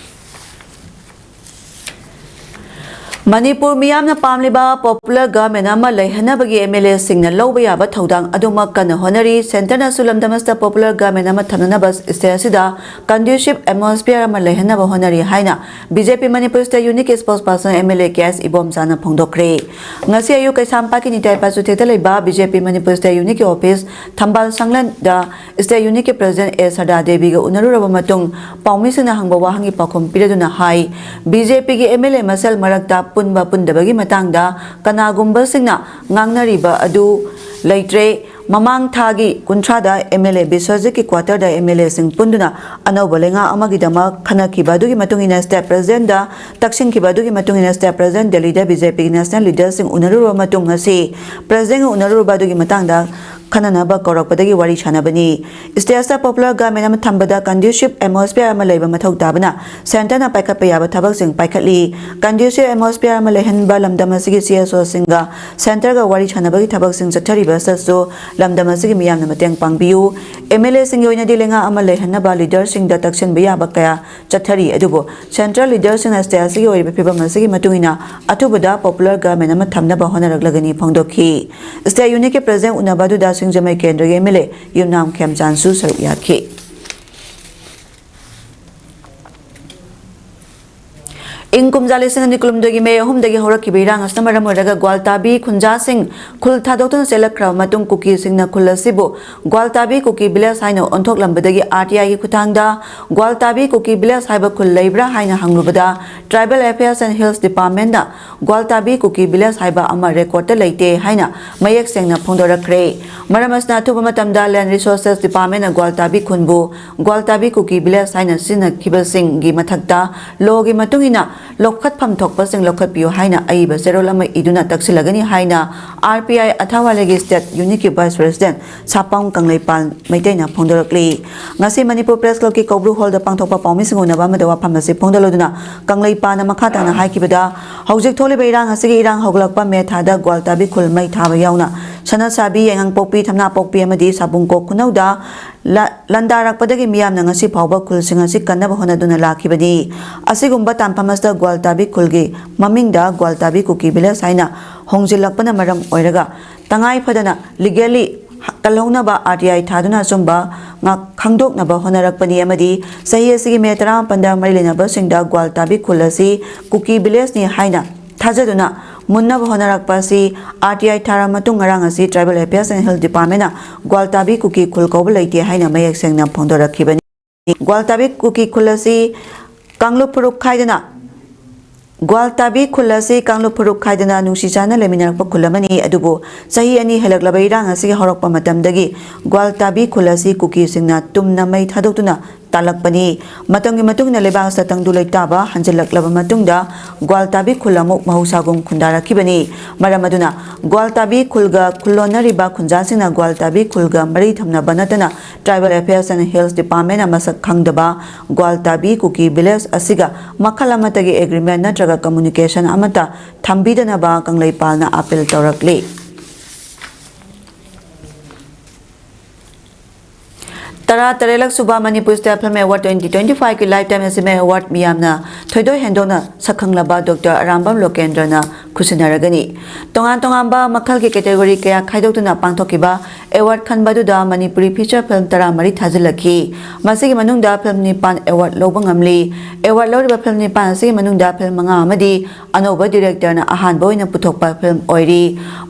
ꯃꯅꯤꯄꯨꯔ ꯃꯤꯌꯥꯝꯅ ꯄꯥꯝꯂꯤꯕ popular government ꯑꯃ ꯂꯩꯍꯟꯅꯕꯒꯤ MLAꯁꯤꯡꯅ ꯂꯧꯕ ꯌꯥꯕ ꯊꯧꯗꯥꯡ ꯑꯗꯨꯃꯛ ꯀꯟꯅ ꯍꯣꯠꯅꯔꯤ꯫ Centreꯅꯁꯨ ꯂꯝꯗꯝ ꯑꯁꯤꯗ popular government ꯑꯃ ꯊꯝꯅꯅꯕ state ꯑꯁꯤꯗ conducive atmosphere ꯑꯃ ꯂꯩꯍꯟꯅꯕ ꯍꯣꯠꯅꯔꯤ ꯍꯥꯏꯅ BJP Manipur state unitꯀꯤ spokesperson MLA ꯀꯦ ꯑꯦꯁ ꯏꯕꯣꯝꯆꯥꯅ ꯐꯣꯡꯗꯣꯛꯈ꯭ꯔꯦ꯫ ꯉꯁꯤ ꯑꯌꯨꯛ ꯀꯩꯁꯥꯝꯄꯥꯠꯀꯤ ꯅꯤꯇꯥꯏ ꯄꯥꯆꯨꯊꯦꯛꯇ ꯂꯩꯕ BJP ꯃꯅꯤꯄꯨꯔ state unitꯀꯤ office ꯊꯝꯕꯥꯜ ꯁꯪꯂꯦꯟꯗ state unitꯀꯤ president ꯑꯦ ꯁꯔꯗꯥ ꯗꯦꯕꯤꯒ ꯎꯅꯔꯨꯔꯕ ꯃꯇꯨꯡ ꯄꯥꯎꯃꯤꯁꯤꯡꯅ ꯍꯪꯕ ꯋꯥꯍꯪꯒꯤ ꯄꯥꯎꯈꯨꯝ ꯄꯤꯔꯗꯨꯅ ꯍꯥꯏ, BJPꯒꯤ MLA ꯃꯁꯦꯜ ꯃꯔꯛꯇ ꯄꯨꯟꯕ ꯄꯨꯟꯗꯕꯒꯤ ꯃꯇꯥꯡꯗ ꯀꯅꯥꯒꯨꯝꯕꯁꯤꯡꯅ ꯉꯥꯡꯅꯔꯤꯕ ꯑꯗꯨ ꯂꯩꯇ꯭ꯔꯦ꯫ ꯃꯃꯥꯡ ꯊꯥꯒꯤ ꯀꯨꯟꯊ꯭ꯔꯥꯗ MLA ꯕꯤꯁ꯭ꯋꯖꯤꯠꯀꯤ quarterꯗ MLAꯁꯤꯡ ꯄꯨꯟꯗꯨꯅ ꯑꯅꯧꯕ ꯂꯩꯉꯥꯛ ꯑꯃꯒꯤꯗꯃꯛ ꯈꯟꯅꯈꯤꯕ ꯑꯗꯨꯒꯤ ꯃꯇꯨꯡ ꯏꯟꯅ state presidentꯗ ꯇꯛꯁꯤꯟꯈꯤꯕ ꯑꯗꯨꯒꯤ ꯃꯇꯨꯡ ꯏꯟꯅ state president ꯗꯦꯜꯂꯤꯗ BJPꯒꯤ national leaderꯁꯤꯡ ꯎꯅꯔꯨꯔꯕ ꯃꯇꯨꯡ ꯉꯁꯤ presidentꯒ ꯎꯅꯔꯨꯔꯕ ꯑꯗꯨꯒꯤ ꯃꯇꯥꯡꯗ ꯈꯟꯅꯅꯕ ꯀꯧꯔꯛꯄꯗꯒꯤ ꯋꯥꯔꯤ ꯁꯥꯟꯅꯕꯅꯤ꯫ Stateꯇ popular government ꯑꯃ ꯊꯝꯕꯗ conducive atmosphere ꯑꯃ ꯂꯩꯕ ꯃꯊꯧ ꯇꯥꯕꯅ centreꯅ ꯄꯥꯏꯈꯠꯄ ꯌꯥꯕ ꯊꯕꯛꯁꯤꯡ ꯄꯥꯏꯈꯠꯂꯤ꯫ Conducive atmosphere ꯑꯃ ꯂꯩꯍꯟꯕ ꯂꯝꯗꯝ ꯑꯁꯤꯒꯤ CSOꯁꯤꯡꯒ centreꯒ ꯋꯥꯔꯤ ꯁꯥꯟꯅꯕꯒꯤ ꯊꯕꯛꯁꯤꯡ ꯆꯠꯊꯔꯤꯕ ꯑꯁꯤꯗꯁꯨ ꯂꯝꯗꯝ ꯑꯁꯤꯒꯤ ꯃꯤꯌꯥꯝꯅ ꯃꯇꯦꯡ ꯄꯥꯡꯕꯤꯌꯨ꯫ MLAꯁꯤꯡꯒꯤ ꯑꯣꯏꯅꯗꯤ ꯂꯩꯉꯥꯛ ꯑꯃ ꯂꯩꯍꯟꯅꯕ leaderꯁꯤꯡꯗ ꯇꯛꯁꯤꯟꯕ ꯌꯥꯕ ꯀꯌꯥ ꯆꯠꯊꯔꯤ, ꯑꯗꯨꯕꯨ central leaderꯁꯤꯡꯅ state ꯑꯁꯤꯒꯤ ꯑꯣꯏꯔꯤꯕ ꯐꯤꯕꯝ ꯑꯁꯤꯒꯤ ꯃꯇꯨꯡ ꯏꯟꯅ ꯑꯊꯨꯕꯗ popular government ꯑꯃ ꯊꯝꯅꯕ ꯍꯣꯠꯅꯔꯛꯂꯒꯅꯤ ꯐꯣꯡꯗꯣꯛꯈꯤ꯫ State unitꯀꯤ president ꯎꯅꯕ ꯑꯗꯨꯗ ꯁꯤꯡꯖꯃꯩ ꯀꯦꯟꯗ꯭ꯔꯒꯤ MLA ꯌꯨꯝꯅꯥꯝ ꯈꯦꯝꯆꯥꯟꯁꯨ ꯁꯔꯨꯛ ꯌꯥꯈꯤ꯫ ꯏꯪ ꯀꯨꯝꯖꯥ ꯂꯤꯁꯤꯡ ꯑꯅꯤ ꯀꯨꯟꯍꯨꯝꯗꯣꯏꯒꯤ ꯃꯦ ꯑꯍꯨꯝꯗꯒꯤ ꯍꯧꯔꯛꯈꯤꯕ ꯏꯔꯥꯡ ꯑꯁꯤꯅ ꯃꯔꯝ ꯑꯣꯏꯔꯒ ꯒ꯭ꯋꯥꯜꯇꯥꯕꯤ ꯈꯨꯟꯖꯥꯁꯤꯡ ꯈꯨꯜ ꯊꯥꯗꯣꯛꯇꯨꯅ ꯆꯦꯜꯂꯛꯈ꯭ꯔꯕ ꯃꯇꯨꯡ ꯀꯨꯀꯤꯁꯤꯡꯅ ꯈꯨꯜ ꯑꯁꯤꯕꯨ ꯒ꯭ꯋꯥꯜꯇꯥꯕꯤ ꯀꯨꯀꯤ ꯚꯤꯂꯦꯖ ꯍꯥꯏꯅ ꯑꯣꯟꯊꯣꯛꯂꯝꯕꯗꯒꯤ ꯑꯥꯔ ꯇꯤ ꯑꯥꯏꯒꯤ ꯈꯨꯠꯊꯥꯡꯗ ꯒ꯭ꯋꯥꯜꯇꯥꯕꯤ ꯀꯨꯀꯤ ꯚꯤꯂꯦꯖ ꯍꯥꯏꯕ ꯈꯨꯜ ꯂꯩꯕ꯭ꯔꯥ ꯍꯥꯏꯅ ꯍꯪꯂꯨꯕꯗ Tribal Affairs and Hills Departmentꯅ ꯒ꯭ꯋꯥꯜꯇꯥꯕꯤ ꯀꯨꯀꯤ ꯚꯤꯂꯦꯖ ꯍꯥꯏꯕ ꯑꯃ ꯔꯦꯀꯣꯔꯗꯇ ꯂꯩꯇꯦ ꯍꯥꯏꯅ ꯃꯌꯦꯛ ꯁꯦꯡꯅ ꯐꯣꯡꯗꯣꯔꯛꯈ꯭ꯔꯦ꯫ ꯃꯔꯝ ꯑꯁꯤꯅ ꯑꯊꯨꯕ ꯃꯇꯝꯗ Land Resources Departmentꯅ ꯒ꯭ꯋꯥꯜꯇꯥꯕꯤ ꯈꯨꯟꯕꯨ ꯒ꯭ꯋꯥꯜꯇꯥꯕꯤ ꯀꯨꯀꯤ ꯚꯤꯂꯦꯖ ꯍꯥꯏꯅ ꯁꯤꯖꯤꯟꯅꯈꯤꯕꯁꯤꯡꯒꯤ ꯃꯊꯛꯇ ꯂꯣꯒꯤ ꯃꯇꯨꯡ ꯏꯟꯅ ꯂꯧꯈꯠꯐꯝ ꯊꯣꯛꯄꯁꯤꯡ ꯂꯧꯈꯠꯄꯤꯌꯨ ꯍꯥꯏꯅ ꯑꯏꯕ ꯆꯦꯔꯣꯜ ꯑꯃ ꯏꯗꯨꯅ ꯇꯛꯁꯤꯜꯂꯒꯅꯤ ꯍꯥꯏꯅ ꯑꯥꯔ ꯄꯤ ꯑꯥꯏ ꯑꯊꯥꯋꯥꯂꯦꯒꯤ ꯁ꯭ꯇꯦꯠ ꯌꯨꯅꯤꯠꯀꯤ ꯚꯥꯏꯁ ꯄ꯭ꯔꯦꯁꯤꯗꯦꯟꯠ ꯁꯥꯄꯝ ꯀꯪꯂꯩꯄꯥꯜ ꯃꯩꯇꯩꯅ ꯐꯣꯡꯗꯣꯔꯛꯂꯤ꯫ ꯉꯁꯤ ꯃꯅꯤꯄꯨꯔ ꯄ꯭ꯔꯦꯁ ꯀ꯭ꯂꯕꯀꯤ ꯀꯧꯕ꯭ꯔꯨ ꯍꯣꯜꯗ ꯄꯥꯡꯊꯣꯛꯄ ꯄꯥꯎꯃꯤꯁꯤꯡ ꯎꯅꯕ ꯑꯃꯗ ꯋꯥꯐꯝ ꯑꯁꯤ ꯐꯣꯡꯗꯣꯛꯂꯗꯨꯅ ꯀꯪꯂꯩꯄꯥꯜꯅ ꯃꯈꯥ ꯇꯥꯅ ꯍꯥꯏꯈꯤꯕꯗ, ꯍꯧꯖꯤꯛ ꯊꯣꯛꯂꯤꯕ ꯏꯔꯥꯡ ꯑꯁꯤꯒꯤ ꯏꯔꯥꯡ ꯍꯧꯒꯠꯂꯛꯄ ꯃꯦ ꯊꯥꯗ ꯒ꯭ꯋꯥꯜꯇꯥꯕꯤ ꯈꯨꯜ ꯃꯩ ꯊꯥꯕ ꯌꯥꯎꯅ ꯁꯅꯥꯁꯥꯕꯤ, ꯌꯥꯏꯉꯪꯄꯣꯛꯄꯤ, ꯊꯝꯅꯥꯄꯣꯛꯄꯤ ꯑꯃꯗꯤ ꯁꯥꯕꯨꯡꯀꯣꯛ ꯈꯨꯅꯧꯗ ꯂ-, ꯂꯥꯟꯗꯥꯔꯛꯄꯗꯒꯤ ꯃꯤꯌꯥꯝꯅ ꯉꯁꯤ ꯐꯥꯎꯕ ꯈꯨꯜꯁꯤꯡ ꯑꯁꯤ ꯀꯟꯅꯕ ꯍꯣꯠꯅꯗꯨꯅ ꯂꯥꯛꯈꯤꯕꯅꯤ꯫ ꯑꯁꯤꯒꯨꯝꯕ ꯇꯥꯟꯐꯝ ꯑꯁꯤꯗ ꯒ꯭ꯋꯥꯜꯇꯥꯕꯤ ꯈꯨꯜꯒꯤ ꯃꯃꯤꯡꯗ ꯒ꯭ꯋꯥꯜꯇꯥꯕꯤ ꯀꯨꯀꯤ ꯚꯤꯂꯦꯖ ꯍꯥꯏꯅ ꯍꯣꯡꯖꯤꯜꯂꯛꯄꯅ ꯃꯔꯝ ꯑꯣꯏꯔꯒ ꯇꯉꯥꯏ ꯐꯗꯅ ꯂꯤꯒꯦꯜꯂꯤ ꯀꯜꯍꯧꯅꯕ ꯑꯥꯔ ꯇꯤ ꯑꯥꯏ ꯊꯥꯗꯨꯅ ꯑꯆꯨꯝꯕ ꯉꯥꯛ ꯈꯪꯗꯣꯛꯅꯕ ꯍꯣꯠꯅꯔꯛꯄꯅꯤ ꯑꯃꯗꯤ ꯆꯍꯤ ꯑꯁꯤꯒꯤ ꯃꯦ ꯇꯔꯥꯃꯥꯄꯟꯗ ꯃꯔꯤ ꯂꯩꯅꯕꯁꯤꯡꯗ ꯒ꯭ꯋꯥꯜꯇꯥꯕꯤ ꯈꯨꯜ ꯑꯁꯤ ꯀꯨꯀꯤ ꯚꯤꯂꯦꯖꯅꯤ ꯍꯥꯏꯅ ꯊꯥꯖꯗꯨꯅ ꯃꯨꯟꯅꯕ ꯍꯣꯠꯅꯔꯛꯄ ꯑꯁꯤ ꯑꯥꯔ ꯇꯤ ꯑꯥꯏ ꯊꯥꯔ ꯃꯇꯨꯡ ꯉꯔꯥꯡ ꯑꯁꯤ Tribal Affairs and Hills Departmentꯅ ꯒ꯭ꯋꯥꯜꯇꯥꯕꯤ ꯀꯨꯀꯤ ꯈꯨꯜ ꯀꯧꯕ ꯂꯩꯇꯦ ꯍꯥꯏꯅ ꯃꯌꯦꯛ ꯁꯦꯡꯅ ꯐꯣꯡꯗꯣꯔꯛꯈꯤꯕꯅꯤ꯫ ꯒ꯭ꯋꯥꯜꯇꯥꯕꯤ ꯀꯨꯀꯤ ꯈꯨꯜ ꯑꯁꯤ ꯀꯥꯡꯂꯨꯞ ꯐꯨꯔꯨꯞ ꯈꯥꯏꯗꯅ ꯒ꯭ꯋꯥꯜꯇꯥꯕꯤ ꯈꯨꯜ ꯑꯁꯤ ꯀꯥꯡꯂꯨꯞ ꯐꯨꯔꯨꯞ ꯈꯥꯏꯗꯅ ꯅꯨꯡꯁꯤ ꯆꯥꯟꯅ ꯂꯩꯃꯤꯟꯅꯔꯛꯄ ꯈꯨꯜ ꯑꯃꯅꯤ꯫ ꯑꯗꯨꯕꯨ ꯆꯍꯤ ꯑꯅꯤ ꯍꯦꯜꯂꯛꯂꯕ ꯏꯔꯥꯡ ꯑꯁꯤꯒꯤ ꯍꯧꯔꯛꯄ ꯃꯇꯝꯗꯒꯤ ꯒ꯭ꯋꯥꯜꯇꯥꯕꯤ ꯈꯨꯜ ꯑꯁꯤ ꯀꯨꯀꯤꯁꯤꯡꯅ ꯇꯨꯝꯅ ꯃꯩ ꯊꯥꯗꯣꯛꯇꯨꯅ ꯇꯥꯜꯂꯛꯄꯅꯤ꯫ ꯃꯇꯝꯒꯤ ꯃꯇꯨꯡ ꯏꯟꯅ ꯂꯩꯕꯥꯛ ꯑꯁꯤꯗ ꯇꯪꯗꯨ ꯂꯩꯇꯥꯕ ꯍꯟꯖꯤꯜꯂꯛꯂꯕ ꯃꯇꯨꯡꯗ ꯒ꯭ꯋꯥꯜꯇꯥꯕꯤ ꯈꯨꯜ ꯑꯃꯨꯛ ꯃꯍꯧꯁꯥꯒꯨꯝ ꯈꯨꯟꯗꯥꯔꯛꯈꯤꯕꯅꯤ꯫ ꯃꯔꯝ ꯑꯗꯨꯅ ꯒ꯭ꯋꯥꯜꯇꯥꯕꯤ ꯈꯨꯜꯒ ꯈꯨꯜꯂꯣꯟꯅꯔꯤꯕ ꯈꯨꯟꯖꯥꯁꯤꯡꯅ ꯒ꯭ꯋꯥꯜꯇꯥꯕꯤ ꯈꯨꯜꯒ ꯃꯔꯤ ꯊꯝꯅꯕ ꯅꯠꯇꯅ Tribal Affairs and Hills Departmentꯅ ꯃꯁꯛ ꯈꯪꯗꯕ ꯒ꯭ꯋꯥꯜꯇꯥꯕꯤ ꯀꯨꯀꯤ ꯚꯤꯂꯦꯖ ꯑꯁꯤꯒ ꯃꯈꯜ ꯑꯃꯠꯇꯒꯤ ꯑꯦꯒ꯭ꯔꯤꯃꯦꯟ ꯅꯠꯇ꯭ꯔꯒ ꯀꯝꯃꯨꯅꯤꯀꯦꯁꯟ ꯑꯃꯠꯇ ꯊꯝꯕꯤꯗꯅꯕ ꯀꯪꯂꯩꯄꯥꯜꯅ ꯑꯥꯄꯤꯜ ꯇꯧꯔꯛꯂꯤ꯫ ꯇꯔꯥ ꯇꯔꯦꯠꯂꯛ ꯁꯨꯕ Manipur State Film Award twenty twenty fiveꯀꯤ Lifetime Achievement Award ꯃꯤꯌꯥꯝꯅ ꯊꯣꯏꯗꯣꯛ ꯍꯦꯟꯗꯣꯛꯅ ꯁꯛꯈꯪꯂꯕ ꯗꯣꯛꯇꯔ ꯑꯔꯥꯝꯕꯝ ꯂꯣꯀꯦꯟꯗ꯭ꯔꯅ ꯄꯨꯁꯤꯟꯅꯔꯒꯅꯤ꯫ ꯇꯣꯉꯥꯟ ꯇꯣꯉꯥꯟꯕ ꯃꯈꯜꯒꯤ category ꯀꯌꯥ ꯈꯥꯏꯗꯣꯛꯇꯨꯅ ꯄꯥꯡꯊꯣꯛꯈꯤꯕ award ꯈꯟꯕ ꯑꯗꯨꯗ ꯃꯅꯤꯄꯨꯔꯤ feature film ꯇꯔꯥꯃꯔꯤ ꯊꯥꯖꯤꯜꯂꯛꯈꯤ꯫ ꯃꯁꯤꯒꯤ ꯃꯅꯨꯡꯗ film ꯅꯤꯄꯥꯟ award ꯂꯧꯕ ꯉꯝꯂꯤ꯫ Award ꯂꯧꯔꯤꯕ film ꯅꯤꯄꯥꯟ ꯑꯁꯤꯒꯤ ꯃꯅꯨꯡꯗ film ꯃꯉꯥ ꯑꯃꯗꯤ ꯑꯅꯧꯕ directorꯅ ꯑꯍꯥꯟꯕ ꯑꯣꯏꯅ ꯄꯨꯊꯣꯛꯄ film ꯑꯣꯏꯔꯤ꯫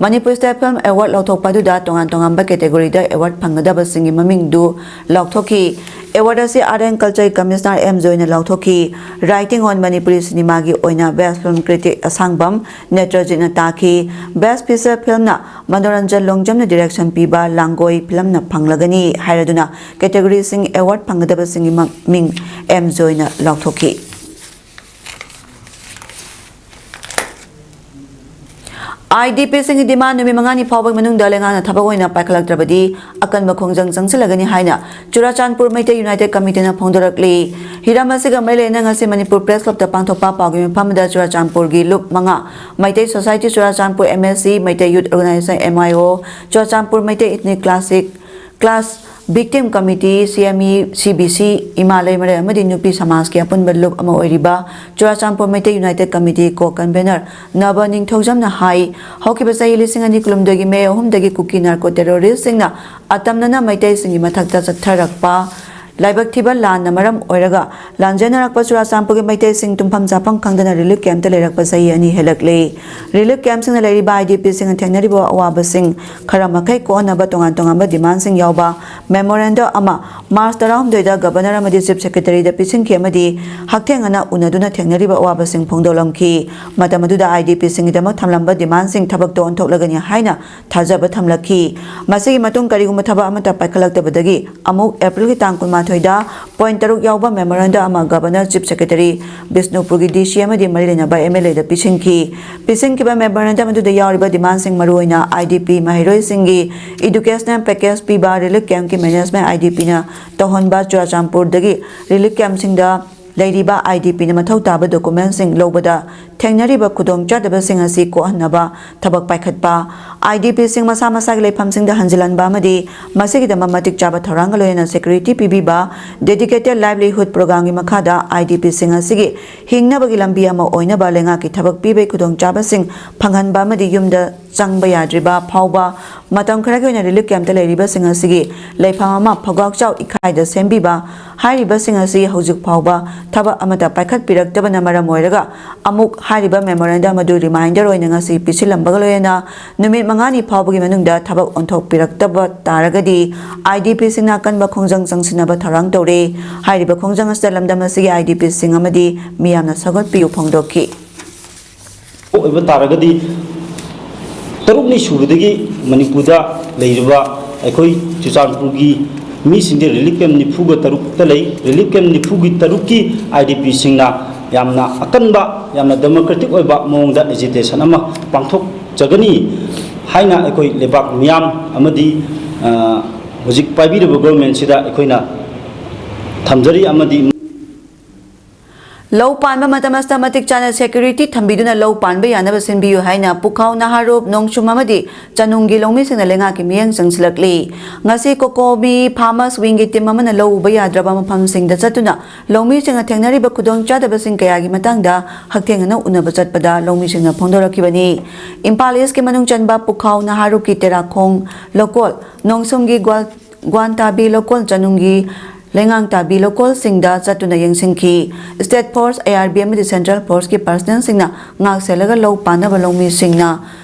ꯃꯅꯤꯄꯨꯔ State Film Award ꯂꯧꯊꯣꯛꯄ ꯑꯗꯨꯗ ꯇꯣꯉꯥꯟ ꯇꯣꯉꯥꯟꯕ categoryꯗ award ꯐꯪꯒꯗꯕꯁꯤꯡꯒꯤ ꯃꯃꯤꯡꯗꯨ ꯂꯥꯎꯊꯣꯛꯈꯤ꯫ Award ꯑꯁꯤ Art and Culture Commissioner M ꯖꯣꯏꯅ ꯂꯥꯎꯊꯣꯛꯈꯤ꯫ Writing on Manipuri cinemaꯒꯤ ꯑꯣꯏꯅ best film critic ꯑꯁꯥꯡꯕꯝ ꯅꯦꯇ꯭ꯔꯖꯤꯠꯅ ꯇꯥꯈꯤ꯫ Best feature filmꯅ ꯃꯅꯣꯔꯟꯖꯟ ꯂꯣꯡꯖꯝꯅ direction ꯄꯤꯕ ꯂꯥꯡꯒꯣꯏ filmꯅ ꯐꯪꯂꯒꯅꯤ ꯍꯥꯏꯔꯗꯨꯅ categoryꯁꯤꯡ award ꯐꯪꯒꯗꯕꯁꯤꯡꯒꯤ ꯃꯃꯤꯡ ꯑꯦꯝ ꯖꯣꯏꯅ ꯂꯥꯎꯊꯣꯛꯈꯤ꯫ IDPꯁꯤꯡꯒꯤ demand ꯅꯨꯃꯤꯠ ꯃꯉꯥꯅꯤ ꯐꯥꯎꯕꯒꯤ ꯃꯅꯨꯡꯗ ꯂꯩꯉꯥꯛꯅ ꯊꯕꯛ ꯑꯣꯏꯅ ꯄꯥꯏꯈꯠꯂꯛꯇ꯭ꯔꯕꯗꯤ ꯑꯀꯟꯕ ꯈꯣꯡꯖꯪ ꯆꯪꯁꯤꯜꯂꯒꯅꯤ ꯍꯥꯏꯅ ꯆꯨꯔꯥꯆꯥꯟꯄꯨꯔ ꯃꯩꯇꯩ United Committeeꯅ ꯐꯣꯡꯗꯣꯔꯛꯂꯤ꯫ ꯍꯤꯔꯝ ꯑꯁꯤꯒ ꯃꯔꯤ ꯂꯩꯅꯅ ꯉꯁꯤ ꯃꯅꯤꯄꯨꯔ Press Clubꯇ ꯄꯥꯡꯊꯣꯛꯄ ꯄꯥꯎꯒꯤ ꯃꯤꯐꯝ ꯑꯃꯗ ꯆꯨꯔꯥꯆꯥꯟꯄꯨꯔꯒꯤ ꯂꯨꯞ ꯃꯉꯥ Meitei Society Churachandpur, MSC, Meitei Youth Organisation, MIO, Churachandpur Meitei Ethnic Classic Class Victim Committee, CME, CBC, ꯏꯃꯥ ꯂꯩꯃꯔꯦꯜ ꯑꯃꯗꯤ ꯅꯨꯄꯤ ꯁꯃꯥꯖꯀꯤ ꯑꯄꯨꯟꯕ ꯂꯨꯞ ꯑꯃ ꯑꯣꯏꯔꯤꯕ Churachandpur Meitei United Committee co-convenor ꯅꯕ ꯅꯤꯡꯊꯧꯖꯝꯅ ꯍꯥꯏ, ꯍꯧꯈꯤꯕ ꯆꯍꯤ ꯂꯤꯁꯤꯡ ꯑꯅꯤ ꯀꯨꯟꯍꯨꯝꯗꯣꯏꯒꯤ ꯃꯦ ꯑꯍꯨꯝꯗꯒꯤ ꯀꯨꯀꯤ narco terroristꯁꯤꯡꯅ ꯑꯇꯝꯅꯅ ꯃꯩꯇꯩꯁꯤꯡꯒꯤ ꯃꯊꯛꯇ ꯆꯠꯊꯔꯛꯄ ꯂꯥꯏꯕꯛ ꯊꯤꯕ ꯂꯥꯟꯅ ꯃꯔꯝ ꯑꯣꯏꯔꯒ ꯂꯥꯟꯖꯦꯟꯅꯔꯛꯄ ꯆꯨꯔꯥꯆꯥꯟꯄꯨꯔꯒꯤ ꯃꯩꯇꯩꯁꯤꯡ ꯇꯨꯝꯐꯝ ꯆꯥꯐꯝ ꯈꯪꯗꯅ relief campꯇ ꯂꯩꯔꯛꯄ ꯆꯍꯤ ꯑꯅꯤ ꯍꯦꯜꯂꯛꯂꯦ꯫ Relief campꯁꯤꯡꯗ ꯂꯩꯔꯤꯕ IDPꯁꯤꯡꯅ ꯊꯦꯡꯅꯔꯤꯕ ꯑꯋꯥꯕꯁꯤꯡ ꯈꯔ ꯃꯈꯩ ꯀꯣꯛꯍꯟꯅꯕ ꯇꯣꯉꯥꯟ ꯇꯣꯉꯥꯟꯕ demandꯁꯤꯡ ꯌꯥꯎꯕ memorandum ꯑꯃ March ꯇꯔꯥꯍꯨꯝꯗꯣꯏꯗ Governor ꯑꯃꯗꯤ Chief Secretaryꯗ ꯄꯤꯁꯤꯟꯈꯤ ꯑꯃꯗꯤ ꯍꯛꯊꯦꯡꯅꯅ ꯎꯅꯗꯨꯅ ꯊꯦꯡꯅꯔꯤꯕ ꯑꯋꯥꯕꯁꯤꯡ ꯐꯣꯡꯗꯣꯛꯂꯝꯈꯤ꯫ ꯃꯇꯝ ꯑꯗꯨꯗ IDPꯁꯤꯡꯒꯤꯗꯃꯛ ꯊꯝꯂꯝꯕ demandꯁꯤꯡ ꯊꯕꯛꯇ ꯑꯣꯟꯊꯣꯛꯂꯒꯅꯤ ꯍꯥꯏꯅ ꯊꯥꯖꯕ ꯊꯝꯂꯛꯈꯤ꯫ ꯃꯁꯤꯒꯤ ꯃꯇꯨꯡ ꯀꯔꯤꯒꯨꯝꯕ ꯊꯕꯛ ꯑꯃꯠꯇ ꯄꯥꯏꯈꯠꯂꯛꯇꯕꯗꯒꯤ ꯑꯃꯨꯛ Aprilꯒꯤ ꯇꯥꯡ ꯀꯨꯟꯃꯥꯊꯣꯏꯗ point ꯇꯔꯨꯛ ꯌꯥꯎꯕ memorandum ꯑꯃ Governor, Chief Secretary, ꯕꯤꯁꯅꯨꯄꯨꯔꯒꯤ DC ꯑꯃꯗꯤ ꯃꯔꯤ ꯂꯩꯅꯕ MLAꯗ ꯄꯤꯁꯤꯟꯈꯤ꯫ ꯄꯤꯁꯤꯟꯈꯤꯕ memorandum ꯑꯗꯨꯗ ꯌꯥꯎꯔꯤꯕ demandꯁꯤꯡ ꯃꯔꯨꯑꯣꯏꯅ IDP ꯃꯍꯩꯔꯣꯏꯁꯤꯡꯒꯤ educational package ꯄꯤꯕ, relief campꯀꯤ management IDPꯅ ꯇꯧꯍꯟꯕ, ꯆꯨꯔꯥꯆꯥꯟꯄꯨꯔꯗꯒꯤ relief campꯁꯤꯡꯗ ꯂꯩꯔꯤꯕ IDPꯅ ꯃꯊꯧ ꯇꯥꯕ documentꯁꯤꯡ ꯂꯧꯕꯗ ꯊꯦꯡꯅꯔꯤꯕ ꯈꯨꯗꯣꯡꯆꯥꯗꯕꯁꯤꯡ ꯑꯁꯤ ꯀꯣꯛꯍꯟꯅꯕ ꯊꯕꯛ ꯄꯥꯏꯈꯠꯄ, IDPꯁꯤꯡ ꯃꯁꯥ ꯃꯁꯥꯒꯤ ꯂꯩꯐꯝꯁꯤꯡꯗ ꯍꯟꯖꯤꯜꯍꯟꯕ ꯑꯃꯗꯤ ꯃꯁꯤꯒꯤꯗꯃꯛ ꯃꯇꯤꯛ ꯆꯥꯕ ꯊꯧꯔꯥꯡꯒ ꯂꯣꯏꯅꯅ security ꯄꯤꯕꯤꯕ, dedicated livelihood programꯒꯤ ꯃꯈꯥꯗ IDPꯁꯤꯡ ꯑꯁꯤꯒꯤ ꯍꯤꯡꯅꯕꯒꯤ ꯂꯝꯕꯤ ꯑꯃ ꯑꯣꯏꯅꯕ ꯂꯩꯉꯥꯛꯀꯤ ꯊꯕꯛ ꯄꯤꯕꯒꯤ ꯈꯨꯗꯣꯡꯆꯥꯕꯁꯤꯡ ꯐꯪꯍꯟꯕ ꯑꯃꯗꯤ ꯌꯨꯝꯗ ꯆꯪꯕ ꯌꯥꯗ꯭ꯔꯤꯕ ꯐꯥꯎꯕ ꯃꯇꯝ ꯈꯔꯒꯤ ꯑꯣꯏꯅ relief campꯇ ꯂꯩꯔꯤꯕꯁꯤꯡ ꯑꯁꯤꯒꯤ ꯂꯩꯐꯝ ꯑꯃ ꯐꯧꯒꯥꯛꯆꯥꯎ ꯏꯀꯥꯏꯗ ꯁꯦꯝꯕꯤꯕ, ꯍꯥꯏꯔꯤꯕꯁꯤꯡ ꯑꯁꯤ ꯍꯧꯖꯤꯛ ꯐꯥꯎꯕ ꯊꯕꯛ ꯑꯃꯠꯇ ꯄꯥꯏꯈꯠꯄꯤꯔꯛꯇꯕꯅ ꯃꯔꯝ ꯑꯣꯏꯔꯒ ꯑꯃꯨꯛ ꯍꯥꯏꯔꯤꯕ memorandum ꯑꯗꯨ reminder ꯑꯣꯏꯅ ꯉꯁꯤ ꯄꯤꯁꯤꯜꯂꯝꯕꯒ ꯂꯣꯏꯅꯅ ꯅꯨꯃꯤꯠ ꯃꯉꯥꯅꯤ ꯐꯥꯎꯕꯒꯤ ꯃꯅꯨꯡꯗ ꯊꯕꯛ ꯑꯣꯟꯊꯣꯛꯄꯤꯔꯛꯇꯕ ꯇꯥꯔꯒꯗꯤ IDPꯁꯤꯡꯅ ꯑꯀꯟꯕ ꯈꯣꯡꯖꯪ ꯆꯪꯁꯤꯟꯅꯕ ꯊꯧꯔꯥꯡ ꯇꯧꯔꯦ꯫ ꯍꯥꯏꯔꯤꯕ ꯈꯣꯡꯖꯪ ꯑꯁꯤꯗ ꯂꯝꯗꯝ ꯑꯁꯤꯒꯤ IDPꯁꯤꯡ ꯑꯃꯗꯤ ꯃꯤꯌꯥꯝꯅ ꯁꯧꯒꯠꯄꯤꯌꯨ ꯐꯣꯡꯗꯣꯛꯈꯤ꯫ ꯑꯣꯏꯕ ꯇꯥꯔꯒꯗꯤ ꯇꯔꯨꯛꯅꯤ ꯁꯨꯕꯗꯒꯤ ꯃꯅꯤꯄꯨꯔꯗ ꯂꯩꯔꯤꯕ ꯑꯩꯈꯣꯏ ꯆꯨꯔꯆꯥꯟꯄꯨꯔꯒꯤ ꯃꯤꯁꯤꯡꯁꯦ relief camp ꯅꯤꯐꯨꯒ ꯇꯔꯨꯛꯇ ꯂꯩ꯫ Relief camp ꯅꯤꯐꯨꯒꯤ ꯇꯔꯨꯛꯀꯤ IDPꯁꯤꯡꯅ ꯌꯥꯝꯅ ꯑꯀꯟꯕ, ꯌꯥꯝꯅ democratic ꯑꯣꯏꯕ ꯃꯑꯣꯡꯗ agitation ꯑꯃ ꯄꯥꯡꯊꯣꯛꯆꯒꯅꯤ ꯍꯥꯏꯅ ꯑꯩꯈꯣꯏ ꯂꯩꯕꯥꯛ ꯃꯤꯌꯥꯝ ꯑꯃꯗꯤ ꯍꯧꯖꯤꯛ ꯄꯥꯏꯕꯤꯔꯤꯕ governmentꯁꯤꯗ ꯑꯩꯈꯣꯏꯅ ꯊꯝꯖꯔꯤ꯫ ꯑꯃꯗꯤ ꯂꯧ ꯄꯥꯟꯕ ꯃꯇꯝ ꯑꯁꯤꯗ ꯃꯇꯤꯛ ꯆꯥꯅ security ꯊꯝꯕꯤꯗꯨꯅ ꯂꯧ ꯄꯥꯟꯕ ꯌꯥꯅꯕ ꯁꯤꯟꯕꯤꯌꯨ ꯍꯥꯏꯅ ꯄꯨꯈꯥꯎ, ꯅꯍꯥꯔꯨꯞ, ꯅꯣꯡꯁꯨꯝ ꯑꯃꯗꯤ ꯆꯅꯨꯡꯒꯤ ꯂꯧꯃꯤꯁꯤꯡꯅ ꯂꯩꯉꯥꯛꯀꯤ ꯃꯤꯠꯌꯦꯡ ꯆꯪꯁꯤꯜꯂꯛꯂꯤ꯫ ꯉꯁꯤ COCOMI Farmers Wingꯒꯤ team ꯑꯃꯅ ꯂꯧ ꯎꯕ ꯌꯥꯗ꯭ꯔꯕ ꯃꯐꯝꯁꯤꯡꯗ ꯆꯠꯇꯨꯅ ꯂꯧꯃꯤꯁꯤꯡꯅ ꯊꯦꯡꯅꯔꯤꯕ ꯈꯨꯗꯣꯡꯆꯥꯗꯕꯁꯤꯡ ꯀꯌꯥꯒꯤ ꯃꯇꯥꯡꯗ ꯍꯛꯊꯦꯡꯅꯅ ꯎꯅꯕ ꯆꯠꯄꯗ ꯂꯧꯃꯤꯁꯤꯡꯅ ꯐꯣꯡꯗꯣꯔꯛꯈꯤꯕꯅꯤ꯫ ꯏꯝꯐꯥꯜ Eastꯀꯤ ꯃꯅꯨꯡ ꯆꯟꯕ ꯄꯨꯈꯥꯎ, ꯅꯍꯥꯔꯨꯞꯀꯤ ꯇꯦꯔꯥꯈꯣꯡ ꯂꯧꯀꯣꯜ, ꯅꯣꯡꯁꯨꯝꯒꯤ ꯒ꯭ꯋꯥꯜ ꯒ꯭ꯋꯥꯟꯇꯥꯕꯤ ꯂꯧꯀꯣꯜ, ꯆꯅꯨꯡꯒꯤ ꯂꯩꯉꯥꯡꯇꯥꯕꯤ ꯂꯧꯀꯣꯜꯁꯤꯡꯗ ꯆꯠꯇꯨꯅ ꯌꯦꯡꯁꯤꯟꯈꯤ꯫ State Force, IRB ꯑꯃꯗꯤ Central Forceꯀꯤ personnelꯁꯤꯡꯅ ꯉꯥꯛ ꯁꯦꯜꯂꯒ ꯂꯧ ꯄꯥꯟꯅꯕ ꯂꯧꯃꯤꯁꯤꯡꯅ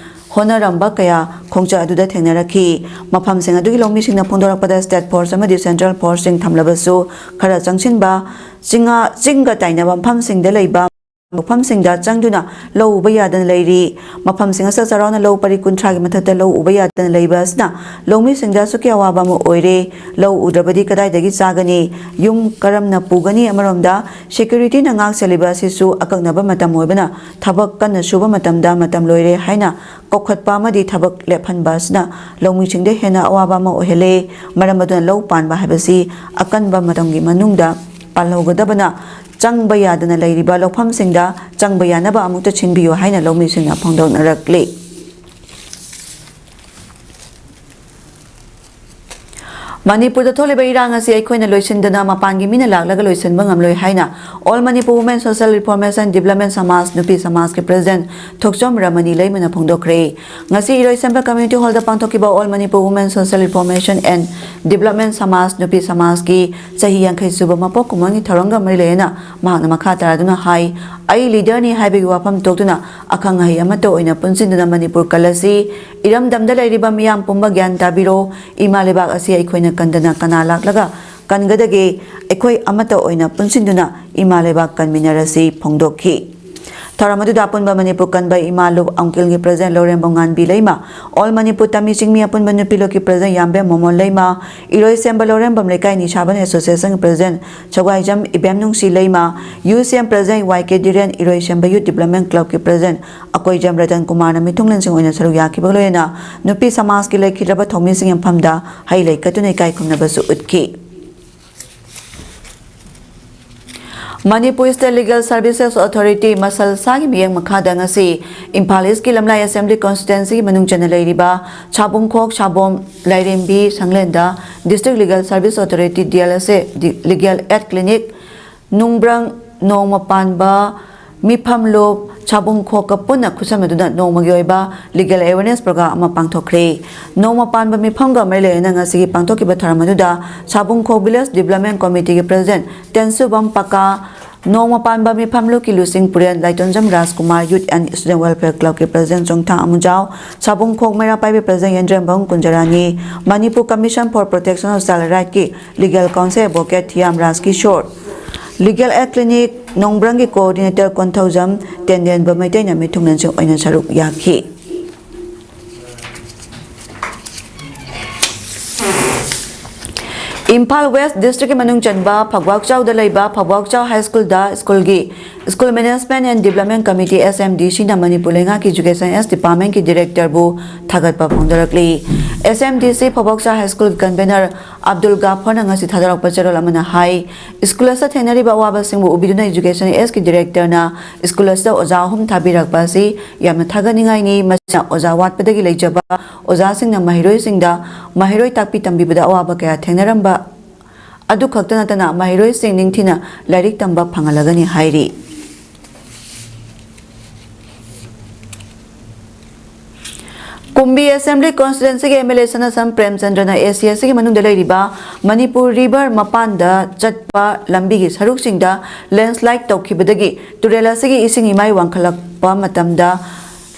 ꯍꯣꯠꯅꯔꯝꯕ ꯀꯌꯥ ꯈꯣꯡꯆꯠ ꯑꯗꯨꯗ ꯊꯦꯡꯅꯔꯛꯈꯤ꯫ ꯃꯐꯝꯁꯤꯡ ꯑꯗꯨꯒꯤ ꯂꯧꯃꯤꯁꯤꯡꯅ ꯐꯣꯡꯗꯣꯔꯛꯄꯗ, State Force ꯑꯃꯗꯤ Central Forceꯁꯤꯡ ꯊꯝꯂꯕꯁꯨ, ꯈꯔ ꯆꯪꯁꯤꯟꯕ ꯆꯤꯡꯉꯥ ꯆꯤꯡꯒ ꯇꯥꯏꯅꯕ ꯃꯐꯝꯁꯤꯡꯗ ꯂꯩꯕ ꯃꯐꯝꯁꯤꯡꯗ ꯆꯪꯗꯨꯅ ꯂꯧ ꯎꯕ ꯌꯥꯗꯅ ꯂꯩꯔꯤ꯫ ꯃꯐꯝꯁꯤꯡ ꯑꯁꯤꯗ ꯆꯥꯎꯔꯥꯛꯅ ꯂꯧ ꯄꯔꯤ ꯀꯨꯟꯊ꯭ꯔꯥꯒꯤ ꯃꯊꯛꯇ ꯂꯧ ꯎꯕ ꯌꯥꯗꯅ ꯂꯩꯕ ꯑꯁꯤꯅ ꯂꯧꯃꯤꯁꯤꯡꯗ ꯑꯁꯨꯛꯀꯤ ꯑꯋꯥꯕ ꯑꯃ ꯑꯣꯏꯔꯦ꯫ ꯂꯧ ꯎꯗ꯭ꯔꯕꯗꯤ ꯀꯗꯥꯏꯗꯒꯤ ꯆꯥꯒꯅꯤ? ꯌꯨꯝ ꯀꯔꯝꯅ ꯄꯨꯒꯅꯤ? ꯑꯃꯔꯣꯝꯗ, securityꯅ ꯉꯥꯛ ꯁꯦꯜꯂꯤꯕ ꯑꯁꯤꯁꯨ ꯑꯀꯛꯅꯕ ꯃꯇꯝ ꯑꯣꯏꯕꯅ, ꯊꯕꯛ ꯀꯟꯅ ꯁꯨꯕ ꯃꯇꯝꯗ ꯃꯇꯝ ꯂꯣꯏꯔꯦ ꯍꯥꯏꯅ ꯀꯧꯈꯠꯄ ꯑꯃꯗꯤ ꯊꯕꯛ ꯂꯦꯞꯍꯟꯕ ꯑꯁꯤꯅ ꯂꯧꯃꯤꯁꯤꯡꯗ ꯍꯦꯟꯅ ꯑꯋꯥꯕ ꯑꯃ ꯑꯣꯏꯍꯜꯂꯦ꯫ ꯃꯔꯝ ꯑꯗꯨꯅ, ꯂꯧ ꯄꯥꯟꯕ ꯍꯥꯏꯕꯁꯤ ꯑꯀꯟꯕ ꯃꯇꯝꯒꯤ ꯃꯅꯨꯡꯗ ꯄꯥꯜꯍꯧꯒꯗꯕꯅ ꯆꯪꯕ ꯌꯥꯗꯅ ꯂꯩꯔꯤꯕ ꯂꯧꯐꯝꯁꯤꯡꯗ ꯆꯪꯕ ꯌꯥꯅꯕ ꯑꯃꯨꯛꯇ ꯁꯤꯟꯕꯤꯌꯨ ꯍꯥꯏꯅ ꯂꯧꯃꯤꯁꯤꯡꯅ ꯐꯣꯡꯗꯣꯛꯅꯔꯛꯂꯤ꯫ ꯃꯅꯤꯄꯨꯔꯗ ꯊꯣꯛꯂꯤꯕ ꯏꯔꯥꯡ ꯑꯁꯤ ꯑꯩꯈꯣꯏꯅ ꯂꯣꯏꯁꯤꯟꯗꯅ ꯃꯄꯥꯟꯒꯤ ꯃꯤꯅ ꯂꯥꯛꯂꯒ ꯂꯣꯏꯁꯤꯟꯕ ꯉꯝꯂꯣꯏ ꯍꯥꯏꯅ All Manipur Women Social Reformation Development Samaj ꯅꯨꯄꯤ ꯁꯃꯥꯖꯀꯤ president ꯊꯣꯛꯆꯣꯝ ꯔꯃꯅꯤ ꯂꯩꯃꯅ ꯐꯣꯡꯗꯣꯛꯈ꯭ꯔꯦ꯫ ꯉꯁꯤ ꯏꯔꯣꯏꯁꯦꯝꯕ community hallꯗ ꯄꯥꯡꯊꯣꯛꯈꯤꯕ All Manipur Women Social Reformation and Development Samaj ꯅꯨꯄꯤ ꯁꯃꯥꯖꯀꯤ ꯆꯍꯤ ꯌꯥꯡꯈꯩ ꯁꯨꯕ ꯃꯄꯣꯛ ꯀꯨꯝꯑꯣꯟꯒꯤ ꯊꯧꯔꯝꯒ ꯃꯔꯤ ꯂꯩꯅꯅ ꯃꯍꯥꯛꯅ ꯃꯈꯥ ꯇꯥꯔꯗꯨꯅ ꯍꯥꯏ, ꯑꯩ leaderꯅꯤ ꯍꯥꯏꯕꯒꯤ ꯋꯥꯐꯝ ꯊꯣꯛꯇꯨꯅ ꯑꯈꯪ ꯑꯍꯩ ꯑꯃꯠꯇ ꯑꯣꯏꯅ ꯄꯨꯟꯁꯤꯟꯗꯨꯅ ꯃꯅꯤꯄꯨꯔ ꯀꯜꯂꯁꯤ꯫ ꯏꯔꯝꯗꯝꯗ ꯂꯩꯔꯤꯕ ꯃꯤꯌꯥꯝ ꯄꯨꯝꯕ ꯒ꯭ꯌꯥꯟ ꯇꯥꯕꯤꯔꯣ꯫ ꯏꯃꯥ ꯂꯩꯕꯥꯛ ꯑꯁꯤ ꯑꯩꯈꯣꯏꯅ ꯀꯟꯗꯅ ꯀꯅꯥ ꯂꯥꯛꯂꯒ ꯀꯟꯒꯗꯒꯦ? ꯑꯩꯈꯣꯏ ꯑꯃꯠꯇ ꯑꯣꯏꯅ ꯄꯨꯟꯁꯤꯟꯗꯨꯅ ꯏꯃꯥ ꯂꯩꯕꯥꯛ ꯀꯟꯃꯤꯟꯅꯔꯁꯤ ꯐꯣꯡꯗꯣꯛꯈꯤ꯫ ꯊꯧꯔꯝ ꯑꯗꯨꯗ ꯑꯄꯨꯟꯕ ꯃꯅꯤꯄꯨꯔ ꯀꯟꯕ ꯏꯃꯥ ꯂꯨꯞ ꯑꯪꯀꯤꯜꯒꯤ president ꯂꯧꯔꯦꯝꯕꯝ ꯉꯥꯟꯕꯤ ꯂꯩꯃ, All Manipur ꯇꯝꯃꯤ ꯆꯤꯡꯃꯤ ꯑꯄꯨꯟꯕ ꯅꯨꯄꯤ ꯂꯨꯞꯀꯤ president ꯌꯥꯝꯕꯦꯝ ꯃꯣꯃꯣꯟ ꯂꯩꯃ, ꯏꯔꯣꯏꯁꯦꯝꯕ ꯂꯧꯔꯦꯝꯕꯝ ꯂꯩꯀꯥꯏ ꯅꯤꯁꯥꯕꯟ associationꯒꯤ president ꯁꯒ꯭ꯋꯥꯏꯖꯝ ꯏꯕꯦꯝ ꯅꯨꯡꯁꯤ ꯂꯩꯃ, UCM president ꯋꯥꯏ ꯀꯦ ꯙꯤꯔꯦꯟ, ꯏꯔꯣꯏꯁꯦꯝꯕ Youth Development Clubꯀꯤ president Akoijam Ratan ꯀꯨꯃꯥꯔꯅ ꯃꯤꯊꯨꯡꯂꯦꯟꯁꯤꯡ ꯑꯣꯏꯅ ꯁꯔꯨꯛ ꯌꯥꯈꯤꯕꯒ ꯂꯣꯏꯅꯅ ꯅꯨꯄꯤ ꯁꯃꯥꯖꯀꯤ ꯂꯩꯈꯤꯗ꯭ꯔꯕ ꯊꯧꯃꯤꯁꯤꯡ ꯌꯨꯝꯐꯝꯗ ꯍꯩ ꯂꯩ ꯀꯠꯇꯨꯅ ꯏꯀꯥꯏ ꯈꯨꯝꯅꯕꯁꯨ ꯎꯠꯈꯤ꯫ Manipur State Legal Services Authority, ꯃꯁꯜꯁꯥꯒꯤ ꯃꯤꯠꯌꯦꯡ ꯃꯈꯥꯗ ꯉꯁꯤ ꯏꯝꯐꯥꯜ Eastꯀꯤ ꯂꯝꯂꯥꯏ Assembly Constituencyꯒꯤ ꯃꯅꯨꯡ ꯆꯟꯅ ꯂꯩꯔꯤꯕ ꯁꯥꯕꯨꯡꯈꯣꯛ, ꯁꯥꯕꯣꯝ, ꯂꯥꯏꯔꯦꯝꯕꯤ, ꯁꯪꯂꯦꯟꯗ District Legal Service Authority, DLSA, ꯗꯤ-, Legal Aid Clinic, ꯅꯨꯡꯕ꯭ꯔꯪ, ꯅꯣꯡꯃ ꯄꯥꯟꯕ ꯃꯤꯐꯝ ꯂꯨꯞ, ꯁꯥꯕꯨꯡꯈꯣꯛꯀ ꯄꯨꯟꯅ ꯈꯨꯠꯁꯝꯅꯗꯨꯅ ꯅꯣꯡꯃꯒꯤ ꯑꯣꯏꯕ legal awareness program ꯑꯃ ꯄꯥꯡꯊꯣꯛꯈ꯭ꯔꯦ꯫ ꯅꯣꯡꯃ ꯄꯥꯟꯕ ꯃꯤꯐꯝꯒ ꯃꯔꯤ ꯂꯩꯅꯅ ꯉꯁꯤꯒꯤ ꯄꯥꯡꯊꯣꯛꯈꯤꯕ ꯊꯧꯔꯝ ꯑꯗꯨꯗ ꯁꯥꯕꯨꯡꯈꯣꯛ Village Development Committeeꯒꯤ president ꯇꯦꯟꯁꯨꯕꯝ ꯄꯀꯥ, ꯅꯣꯡꯃ ꯄꯥꯟꯕ ꯃꯤꯐꯝ ꯂꯨꯞꯀꯤ ꯂꯨꯆꯤꯡ ꯄꯨꯔꯦꯟ ꯂꯥꯏꯇꯣꯟꯖꯝ ꯔꯥꯖꯀꯨꯃꯥꯔ, Youth and Student Welfare Clubꯀꯤ president ꯆꯣꯡꯊꯥ ꯑꯃꯨꯖꯥꯎ, ꯁꯥꯕꯨꯡꯈꯣꯛ ꯃꯩꯔꯥ ꯄꯥꯏꯕꯤ president ꯌꯦꯟꯗ꯭ꯔꯦꯝꯕꯝ Kunjarani, Manipur Commission for Protection of Child Rightꯀꯤ legal counsel advocate Thiyam Raj Kishore, Legal Aid Clinic ꯅꯣꯡꯕ꯭ꯔꯪꯒꯤ coordinator Konthoujam ꯇꯦꯟꯗꯦꯟꯕ ꯃꯩꯇꯩꯅ ꯃꯤꯊꯨꯡꯂꯦꯟꯁꯤꯡ ꯑꯣꯏꯅ ꯁꯔꯨꯛ ꯌꯥꯈꯤ꯫ ꯏꯝꯐꯥꯜ West Districtꯀꯤ ꯃꯅꯨꯡ ꯆꯟꯕ ꯐꯧꯕꯥꯛꯆꯥꯎꯗ ꯂꯩꯕ ꯐꯧꯕꯥꯛꯆꯥꯎ High Schoolꯗ schoolꯒꯤ School Management and Development Committee, SMDCꯅ Manipur ꯂꯩꯉꯥꯛꯀꯤ Education S Departmentꯀꯤ Directorꯕꯨ ꯊꯥꯒꯠꯄ ꯐꯣꯡꯗꯣꯔꯛꯂꯤ꯫ ꯑꯦꯁ ꯑꯦꯝ ꯗꯤ ꯁꯤ ꯐꯣꯕꯣꯛꯆꯥ ꯍꯥꯏ ꯁ꯭ꯀꯨꯜꯒꯤ ꯀꯟꯚꯦꯅꯔ ꯑꯕꯗꯨꯜ ꯒꯥꯐꯔꯅ ꯉꯁꯤ ꯊꯥꯗꯣꯔꯛꯄ ꯆꯦꯔꯣꯜ ꯑꯃꯅ ꯍꯥꯏ, ꯁ꯭ꯀꯨꯜ ꯑꯁꯤꯗ ꯊꯦꯡꯅꯔꯤꯕ ꯑꯋꯥꯕꯁꯤꯡꯕꯨ ꯎꯕꯤꯗꯨꯅ ꯏꯖꯨꯀꯦꯁꯟ ꯑꯦꯁꯀꯤ ꯗꯤꯔꯦꯛꯇꯔꯅ ꯁ꯭ꯀꯨꯜ ꯑꯁꯤꯗ ꯑꯣꯖꯥ ꯑꯍꯨꯝ ꯊꯥꯕꯤꯔꯛꯄ ꯑꯁꯤ ꯌꯥꯝꯅ ꯊꯥꯒꯠꯅꯤꯡꯉꯥꯏꯅꯤ꯫ ꯃꯁꯤꯅ ꯑꯣꯖꯥ ꯋꯥꯠꯄꯗꯒꯤ ꯂꯩꯖꯕ ꯑꯣꯖꯥꯁꯤꯡꯅ ꯃꯍꯩꯔꯣꯏꯁꯤꯡꯗ ꯃꯍꯩꯔꯣꯏ ꯇꯥꯛꯄꯤ ꯇꯝꯕꯤꯕꯗ ꯑꯋꯥꯕ ꯀꯌꯥ ꯊꯦꯡꯅꯔꯝꯕ ꯑꯗꯨ ꯈꯛꯇ ꯅꯠꯇꯅ ꯃꯍꯩꯔꯣꯏꯁꯤꯡ ꯅꯤꯡꯊꯤꯅ ꯂꯥꯏꯔꯤꯛ ꯇꯝꯕ ꯐꯪꯍꯜꯂꯒꯅꯤ ꯍꯥꯏꯔꯤ꯫ ꯀꯨꯝꯕꯤ ꯑꯦꯁꯦꯝꯕ꯭ꯂꯤ ꯀꯣꯟꯁꯇꯤꯇ꯭ꯋꯦꯟꯁꯤꯒꯤ ꯑꯦꯝ ꯑꯦꯜ ꯑꯦ ꯁꯅꯥꯁꯝ ꯄ꯭ꯔꯦꯝꯆꯟꯗ꯭ꯔꯅ ꯑꯦ ꯁꯤ ꯑꯦꯁ ꯁꯤꯒꯤ ꯃꯅꯨꯡꯗ ꯂꯩꯔꯤꯕ ꯃꯅꯤꯄꯨꯔ ꯔꯤꯚꯔ ꯃꯄꯥꯟꯗ ꯆꯠꯄ ꯂꯝꯕꯤꯒꯤ ꯁꯔꯨꯛꯁꯤꯡꯗ ꯂꯦꯟꯁꯂꯥꯏꯠ ꯇꯧꯈꯤꯕꯗꯒꯤ ꯇꯨꯔꯦꯜ ꯑꯁꯤꯒꯤ ꯏꯁꯤꯡ ꯏꯃꯥꯏ ꯋꯥꯡꯈꯠꯂꯛꯄ ꯃꯇꯝꯗ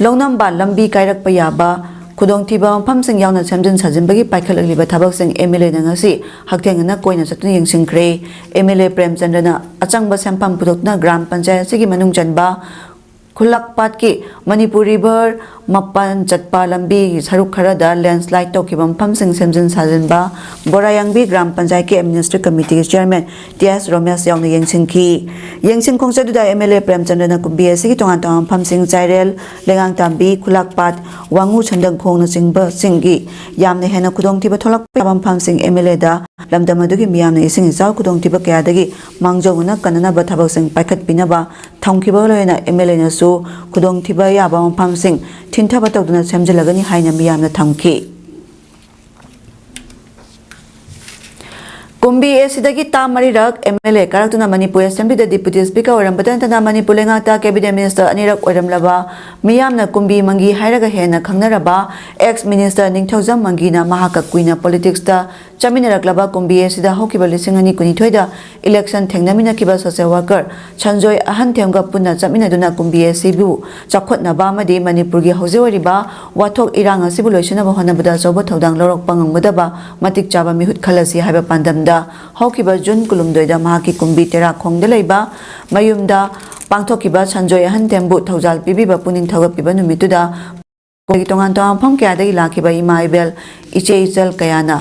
ꯂꯧꯅꯝꯕ ꯂꯝꯕꯤ ꯀꯥꯏꯔꯛꯄ ꯌꯥꯕ ꯈꯨꯗꯣꯡꯊꯤꯕ ꯃꯐꯝꯁꯤꯡ ꯌꯥꯎꯅ ꯁꯦꯝꯖꯤꯟ ꯁꯥꯖꯤꯟꯕꯒꯤ ꯄꯥꯏꯈꯠꯂꯛꯂꯤꯕ ꯊꯕꯛꯁꯤꯡ ꯑꯦꯝ ꯑꯦꯜ ꯑꯦꯅ ꯉꯁꯤ ꯍꯛꯊꯦꯡꯅꯅ ꯀꯣꯏꯅ ꯆꯠꯇꯨꯅ ꯌꯦꯡꯁꯤꯟꯈ꯭ꯔꯦ꯫ ꯑꯦꯝ ꯑꯦꯜ ꯑꯦ ꯄ꯭ꯔꯦꯝꯆꯟꯗ꯭ꯔꯅ ꯑꯆꯪꯕ ꯁꯦꯟꯐꯝ ꯄꯨꯊꯣꯛꯇꯨꯅ ꯒ꯭ꯔꯥꯝ ꯄꯟꯆꯥꯌꯠ ꯑꯁꯤꯒꯤ ꯃꯅꯨꯡ ꯆꯟꯕ ꯈꯨꯜꯂꯛꯄꯥꯠꯀꯤ ꯃꯅꯤꯄꯨꯔ ꯔꯤꯚꯔ ꯃꯄꯥꯟ ꯆꯠꯄ ꯂꯝꯕꯤꯒꯤ ꯁꯔꯨꯛ ꯈꯔꯗ ꯂꯦꯟꯁꯂꯥꯏꯠ ꯇꯧꯈꯤꯕ ꯃꯐꯝꯁꯤꯡ ꯁꯦꯝꯖꯤꯟ ꯁꯥꯖꯤꯟꯕ ꯕꯣꯔꯥꯌꯥꯡꯕꯤ ꯒ꯭ꯔꯥꯝ ꯄꯟꯆꯥꯌꯠꯀꯤ ꯑꯦꯗꯃꯤꯅꯤꯁꯇ꯭ꯔꯦꯇꯤꯚ ꯀꯃꯤꯇꯤꯒꯤ ꯆꯤꯌꯔꯃꯦꯟ ꯇꯤ ꯑꯦꯁ ꯔꯣꯃꯦꯁ ꯌꯥꯎꯅ ꯌꯦꯡꯁꯤꯟꯈꯤ꯫ ꯌꯦꯡꯁꯤꯟ ꯈꯣꯡꯆꯠꯇꯨꯗ ꯑꯦꯝ ꯑꯦꯜ ꯑꯦ ꯄ꯭ꯔꯦꯝꯆꯟꯗ꯭ꯔꯅ ꯀꯨꯝꯕꯤ ꯑꯁꯤꯒꯤ ꯇꯣꯉꯥꯟ ꯇꯣꯉꯥꯟꯕ ꯃꯐꯝꯁꯤꯡ ꯆꯥꯏꯔꯦꯜ, ꯂꯩꯉꯥꯡꯇꯥꯝꯕꯤ, ꯈꯨꯂꯥꯛꯄꯥꯠ, ꯋꯥꯉꯨ ꯁꯟꯗꯪꯈꯣꯡꯅꯆꯤꯡꯕꯁꯤꯡꯒꯤ ꯌꯥꯝꯅ ꯍꯦꯟꯅ ꯈꯨꯗꯣꯡꯊꯤꯕ ꯊꯣꯛꯂꯛꯄ ꯌꯥꯕ ꯃꯐꯝꯁꯤꯡ ꯑꯦꯝ ꯑꯦꯜ ꯑꯦꯗ ꯂꯝꯗꯝ ꯑꯗꯨꯒꯤ ꯃꯤꯌꯥꯝꯅ ꯏꯁꯤꯡ ꯏꯆꯥꯎ ꯈꯨꯗꯣꯡꯊꯤꯕ ꯀꯌꯥꯗꯒꯤ ꯃꯥꯡꯖꯧꯅꯅ ꯀꯟꯅꯅꯕ ꯊꯕꯛꯁꯤꯡ ꯄꯥꯏꯈꯠꯄꯤꯅꯕ ꯊꯝꯈꯤꯕꯒ ꯂꯣꯏꯅꯅ ꯑꯦꯝ ꯑꯦꯜ ꯑꯦꯅꯁꯨ ꯈꯨꯗꯣꯡꯊꯤꯕ ꯌꯥꯕ ꯃꯐꯝꯁꯤꯡ ꯊꯤꯟꯊꯕ ꯇꯧꯗꯨꯅ ꯁꯦꯝꯖꯤꯜꯂꯒꯅꯤ ꯍꯥꯏꯅ ꯃꯤꯌꯥꯝꯅ ꯊꯝꯈꯤ꯫ ꯀꯨꯝꯕꯤ ꯑꯦ ꯁꯤꯗꯒꯤ ꯇꯥꯝ ꯃꯔꯤꯔꯛ ꯑꯦꯝ ꯑꯦꯜ ꯑꯦ ꯀꯥꯔꯛꯇꯨꯅ ꯃꯅꯤꯄꯨꯔ ꯑꯦꯁꯦꯝꯕ꯭ꯂꯤꯗ ꯗꯤꯄꯨꯇꯤ ꯁ꯭ꯄꯤꯀꯔ ꯑꯣꯏꯔꯝꯕꯇ ꯅꯠꯇꯅ ꯃꯅꯤꯄꯨꯔ ꯂꯩꯉꯥꯛꯇ ꯀꯦꯕꯤꯅꯦꯠ ꯃꯤꯅꯤꯁꯇꯔ ꯑꯅꯤꯔꯛ ꯑꯣꯏꯔꯝꯂꯕ, ꯃꯤꯌꯥꯝꯅ ꯀꯨꯝꯕꯤ ꯃꯪꯒꯤ ꯍꯥꯏꯔꯒ ꯍꯦꯟꯅ ꯈꯪꯅꯔꯕ ꯑꯦꯛꯁ ꯃꯤꯅꯤꯁꯇꯔ ꯅꯤꯡꯊꯧꯖꯝ ꯃꯪꯒꯤꯅ ꯃꯍꯥꯛꯀ ꯀꯨꯏꯅ ꯄꯣꯂꯤꯇꯤꯛꯁꯇ ꯆꯠꯃꯤꯟꯅꯔꯛꯂꯕ ꯀꯨꯝꯕꯤ ꯑꯦ ꯁꯤꯗ ꯍꯧꯈꯤꯕ ꯂꯤꯁꯤꯡ ꯑꯅꯤ ꯀꯨꯟꯅꯤꯊꯣꯏꯗ ꯏꯂꯦꯛꯁꯟ ꯊꯦꯡꯅꯃꯤꯟꯅꯈꯤꯕ ꯁꯣꯁꯦꯜ ꯋꯥꯔꯀꯔ ꯁꯟꯖꯣꯏ ꯑꯍꯟꯊꯦꯝꯒ ꯄꯨꯟꯅ ꯆꯠꯃꯤꯟꯅꯗꯨꯅ ꯀꯨꯝꯕꯤ ꯑꯦ ꯁꯤꯕꯨ ꯆꯥꯎꯈꯠꯅꯕ ꯑꯃꯗꯤ ꯃꯅꯤꯄꯨꯔꯒꯤ ꯍꯧꯖꯤꯛ ꯑꯣꯏꯔꯤꯕ ꯋꯥꯊꯣꯛ ꯏꯔꯥꯡ ꯑꯁꯤꯕꯨ ꯂꯣꯏꯁꯤꯟꯅꯕ ꯍꯣꯠꯅꯕꯗ ꯑꯆꯧꯕ ꯊꯧꯗꯥꯡ ꯂꯧꯔꯛꯄ ꯉꯝꯒꯗꯕ ꯃꯇꯤꯛ ꯆꯥꯕ ꯃꯤꯍꯨꯠ ꯈꯜꯂꯁꯤ ꯍꯥꯏꯕ ꯄꯥꯟꯗꯝꯗ ꯍꯧꯈꯤꯕ ꯖꯨꯟ ꯀꯨꯟꯍꯨꯝꯗꯣꯏꯗ ꯃꯍꯥꯛꯀꯤ ꯀꯨꯝꯕꯤ ꯇꯦꯔꯥꯈꯣꯡꯗ ꯂꯩꯕ ꯃꯌꯨꯝꯗ ꯄꯥꯡꯊꯣꯛꯈꯤꯕ ꯁꯟꯖꯣꯏ ꯑꯍꯟꯊꯦꯝꯕꯨ ꯊꯧꯖꯥꯜ ꯄꯤꯕꯤꯕ ꯄꯨꯛꯅꯤꯡ ꯊꯧꯒꯠꯄꯤꯕ ꯅꯨꯃꯤꯠꯇꯨꯗ ꯇꯣꯉꯥꯟ ꯇꯣꯉꯥꯟꯕ ꯃꯐꯝ ꯀꯌꯥꯗꯒꯤ ꯂꯥꯛꯈꯤꯕ ꯏꯃꯥ ꯏꯕꯦꯜ, ꯏꯆꯦ ꯏꯆꯜ ꯀꯌꯥꯅ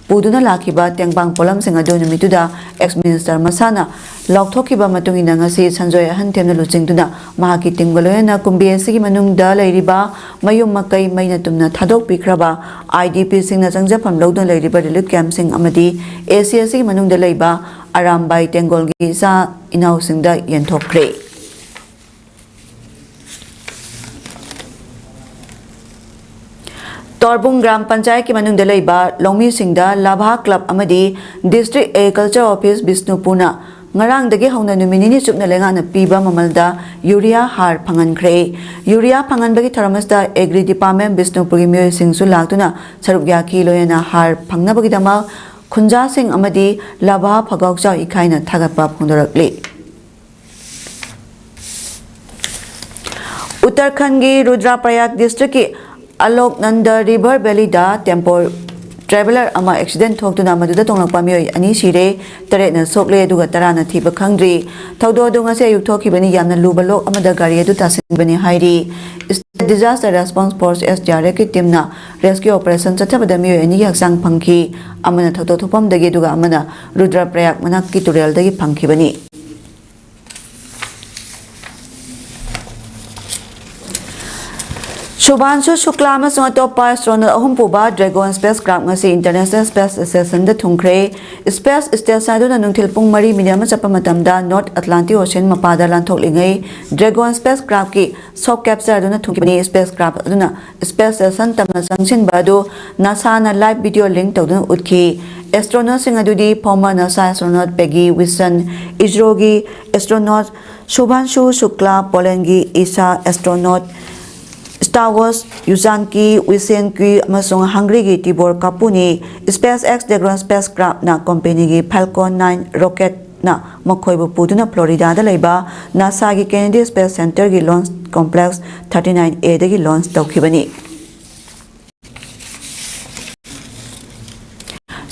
ꯄꯨꯗꯨꯅ ꯂꯥꯛꯈꯤꯕ ꯇꯦꯡꯕꯥꯡ ꯄꯣꯠꯂꯝꯁꯤꯡ ꯑꯗꯨ ꯅꯨꯃꯤꯠꯇꯨꯗ ꯑꯦꯛꯁ ꯃꯤꯅꯤꯁꯇꯔ ꯃꯁꯥꯅ ꯂꯧꯊꯣꯛꯈꯤꯕ ꯃꯇꯨꯡ ꯏꯟꯅ ꯉꯁꯤ ꯁꯟꯖꯣꯏ ꯑꯍꯟ ꯊꯦꯝꯅ ꯂꯨꯆꯤꯡꯗꯨꯅ ꯃꯍꯥꯛꯀꯤ ꯇꯤꯝꯒ ꯂꯣꯏꯅꯅ ꯀꯨꯝꯕꯤ ꯑꯁꯤꯒꯤ ꯃꯅꯨꯡꯗ ꯂꯩꯔꯤꯕ ꯃꯌꯨꯝ ꯃꯀꯩ ꯃꯩꯅ ꯇꯨꯝꯅ ꯊꯥꯗꯣꯛꯄꯤꯈ꯭ꯔꯕ IDPꯁꯤꯡꯅ ꯆꯪꯖꯐꯝ ꯂꯧꯗꯨꯅ ꯂꯩꯔꯤꯕ ꯔꯤꯂꯤꯐ ꯀꯦꯝꯞꯁꯤꯡ ꯑꯃꯗꯤ AC ꯑꯁꯤꯒꯤ ꯃꯅꯨꯡꯗ ꯂꯩꯕ ꯑꯔꯥꯝꯕꯥꯏ ꯇꯦꯡꯒꯣꯜꯒꯤ ꯏꯆꯥ ꯏꯅꯥꯎꯁꯤꯡꯗ ꯌꯦꯟꯊꯣꯛꯈ꯭ꯔꯦ꯫ ꯇꯣꯔꯕꯨꯡ ꯒ꯭ꯔꯥꯝ ꯄꯟꯆꯥꯌꯠꯀꯤ ꯃꯅꯨꯡꯗ ꯂꯩꯕ ꯂꯧꯃꯤꯁꯤꯡꯗ ꯂꯥꯚꯥ ꯀ꯭ꯂꯕ ꯑꯃꯗꯤ ꯗꯤꯁꯇ꯭ꯔꯤꯛ ꯑꯦꯒ꯭ꯔꯤꯀꯜꯆꯔ ꯑꯣꯐꯤꯁ ꯕꯤꯁꯅꯨꯄꯨꯔꯅ ꯉꯔꯥꯡꯗꯒꯤ ꯍꯧꯅ ꯅꯨꯃꯤꯠ ꯅꯤꯅꯤ ꯆꯨꯞꯅ ꯂꯩꯉꯥꯛꯅ ꯄꯤꯕ ꯃꯃꯜꯗ ꯌꯨꯔꯤꯌꯥ ꯍꯥꯔ ꯐꯪꯍꯟꯈ꯭ꯔꯦ꯫ ꯌꯨꯔꯤꯌꯥ ꯐꯪꯍꯟꯕꯒꯤ ꯊꯧꯔꯝ ꯑꯁꯤꯗ ꯑꯦꯒ꯭ꯔꯤ ꯗꯤꯄꯥꯔꯠꯃꯦꯟ ꯕꯤꯁꯅꯨꯄꯨꯔꯒꯤ ꯃꯤꯑꯣꯏꯁꯤꯡꯁꯨ ꯂꯥꯛꯇꯨꯅ ꯁꯔꯨꯛ ꯌꯥꯈꯤ꯫ ꯂꯣꯏꯅꯅ ꯍꯥꯔ ꯐꯪꯅꯕꯒꯤꯗꯃꯛ ꯈꯨꯟꯖꯥꯁꯤꯡ ꯑꯃꯗꯤ ꯂꯥꯚꯥ ꯐꯒꯥꯎꯆꯥꯎ ꯏꯀꯥꯏꯅ ꯊꯥꯒꯠꯄ ꯐꯣꯡꯗꯣꯔꯛꯂꯤ꯫ ꯎꯠꯇꯔꯈꯟꯒꯤ ꯔꯨꯗ꯭ꯔꯥꯄ꯭ꯔꯌꯥꯒ ꯗꯤꯁꯇ꯭ꯔꯤꯛꯀꯤ ꯑꯂꯣꯛꯅꯟꯗ ꯔꯤꯚꯔ ꯚꯦꯂꯤꯗ ꯇꯦꯝꯄꯣ ꯇ꯭ꯔꯦꯚꯦꯂꯔ ꯑꯃ ꯑꯦꯛꯁꯤꯗꯦꯟ ꯊꯣꯛꯇꯨꯅ ꯃꯗꯨꯗ ꯇꯣꯡꯂꯛꯄ ꯃꯤꯑꯣꯏ ꯑꯅꯤ ꯁꯤꯔꯦ, ꯇꯔꯦꯠꯅ ꯁꯣꯛꯂꯦ, ꯑꯗꯨꯒ ꯇꯔꯥꯅ ꯊꯤꯕ ꯈꯪꯗ꯭ꯔꯤ꯫ ꯊꯧꯗꯣꯛ ꯑꯗꯨ ꯉꯁꯤ ꯑꯌꯨꯛ ꯊꯣꯛꯈꯤꯕꯅꯤ꯫ ꯌꯥꯝꯅ ꯂꯨꯕ ꯂꯣꯛ ꯑꯃꯗ ꯒꯥꯔꯤ ꯑꯗꯨ ꯇꯥꯁꯤꯟꯕꯅꯤ ꯍꯥꯏꯔꯤ꯫ ꯁ꯭ꯇꯦꯠ ꯗꯤꯖꯥꯁꯇꯔ ꯔꯦꯁꯄꯣꯟꯁ ꯐꯣꯔꯁ, SDRFꯀꯤ ꯇꯤꯝꯅ ꯔꯦꯁꯀ꯭ꯌꯨ ꯑꯣꯄꯔꯦꯁꯟ ꯆꯠꯊꯕꯗ ꯃꯤꯑꯣꯏ ꯑꯅꯤꯒꯤ ꯍꯛꯆꯥꯡ ꯐꯪꯈꯤ꯫ ꯑꯃꯅ ꯊꯧꯗꯣꯛ ꯊꯣꯛꯐꯝꯗꯒꯤ, ꯑꯗꯨꯒ ꯑꯃꯅ ꯔꯨꯗ꯭ꯔꯥꯄ꯭ꯔꯌꯥꯒ ꯃꯅꯥꯛꯀꯤ ꯇꯨꯔꯦꯜꯗꯒꯤ ꯐꯪꯈꯤꯕꯅꯤ꯫ ꯁꯨꯚꯥꯟꯁꯨ ꯁꯨꯀ꯭ꯂꯥ ꯑꯃꯁꯨꯡ ꯑꯇꯣꯞꯄ ꯑꯦꯁꯇ꯭ꯔꯣꯅꯣꯠ ꯑꯍꯨꯝ ꯄꯨꯕ ꯗ꯭ꯔꯦꯒꯣꯟ ꯁ꯭ꯄꯦꯁ ꯀ꯭ꯔꯥꯐ ꯉꯁꯤ ꯏꯟꯇꯔꯅꯦꯁꯅꯦꯜ ꯁ꯭ꯄꯦꯁ ꯁ꯭ꯇꯦꯁꯟꯗ ꯊꯨꯡꯈ꯭ꯔꯦ꯫ ꯁ꯭ꯄꯦꯁ ꯁ꯭ꯇꯦꯁꯟ ꯑꯗꯨꯅ ꯅꯨꯡꯊꯤꯜ ꯄꯨꯡ ꯃꯔꯤ ꯃꯤꯅꯤꯠ ꯑꯃ ꯆꯠꯄ ꯃꯇꯝꯗ ꯅꯣꯔꯠ ꯑꯦꯇꯂꯥꯟꯇꯤꯛ ꯑꯣꯁꯤꯌꯟ ꯃꯄꯥꯗ ꯂꯥꯟꯊꯣꯛꯂꯤꯉꯩ, ꯗ꯭ꯔꯦꯒꯣꯟ ꯁ꯭ꯄꯦꯁ ꯀ꯭ꯔꯥꯐꯀꯤ ꯁꯣꯛ ꯀꯦꯞꯆꯔ ꯑꯗꯨꯅ ꯊꯨꯡꯈꯤꯕꯅꯤ꯫ ꯁ꯭ꯄꯦꯁ ꯀ꯭ꯔꯥꯐ ꯑꯗꯨꯅ ꯁ꯭ꯄꯦꯁ ꯁ꯭ꯇꯦꯁꯟ ꯇꯝꯅ ꯆꯪꯁꯤꯟꯕ ꯑꯗꯨ ꯅꯥꯁꯥꯅ ꯂꯥꯏꯚ ꯚꯤꯗꯤꯑꯣ ꯂꯤꯡ ꯇꯧꯗꯨꯅ ꯎꯠꯈꯤ꯫ ꯑꯦꯁꯇ꯭ꯔꯣꯅꯣꯠꯁꯤꯡ ꯑꯗꯨꯗꯤ ꯐꯣꯔꯃꯔ ꯅꯥꯁꯥ ꯑꯦꯁꯇ꯭ꯔꯣꯅꯣꯠ ꯄꯦꯒꯤ ꯋꯤꯁꯟ, ꯏꯁꯔꯣꯒꯤ ꯑꯦꯁꯇ꯭ꯔꯣꯅꯣꯠ ꯁꯨꯚꯥꯟꯁꯨ ꯁꯨꯀ꯭ꯂꯥ, ꯄꯣꯂꯦꯟꯒꯤ ꯏꯁꯥ ꯑꯦꯁꯇ꯭ꯔꯣꯅꯣꯠ ꯁ꯭ꯇꯥꯋꯣꯁ ꯌꯨꯖꯥꯟꯀꯤ ꯋꯤꯁꯦꯟꯀꯤ ꯑꯃꯁꯨꯡ ꯍꯪꯒꯔꯤꯒꯤ ꯇꯤꯕꯣꯔ ꯀꯥꯄꯨꯅꯤ꯫ ꯁ꯭ꯄꯦꯁ ꯑꯦꯛꯁ ꯗ꯭ꯔꯦꯒꯣꯟ ꯁ꯭ꯄꯦꯁ ꯀ꯭ꯔꯥꯐꯅ ꯀꯣꯝꯄꯦꯅꯤꯒꯤ ꯐꯦꯜꯀꯣꯟ ꯅꯥꯏꯟ ꯔꯣꯀꯦꯠꯅ ꯃꯈꯣꯏꯕꯨ ꯄꯨꯗꯨꯅ ꯐ꯭ꯂꯣꯔꯤꯗꯥꯗ ꯂꯩꯕ ꯅꯥꯁꯥꯒꯤ ꯀꯦꯅꯦꯗꯤ ꯁ꯭ꯄꯦꯁ ꯁꯦꯟꯇꯔꯒꯤ ꯂꯣꯟꯆ ꯀꯣꯝꯄ꯭ꯂꯦꯛꯁ ꯊꯥꯔꯇꯤ ꯅꯥꯏꯟ ꯑꯦꯗꯒꯤ ꯂꯣꯟꯆ ꯇꯧꯈꯤꯕꯅꯤ꯫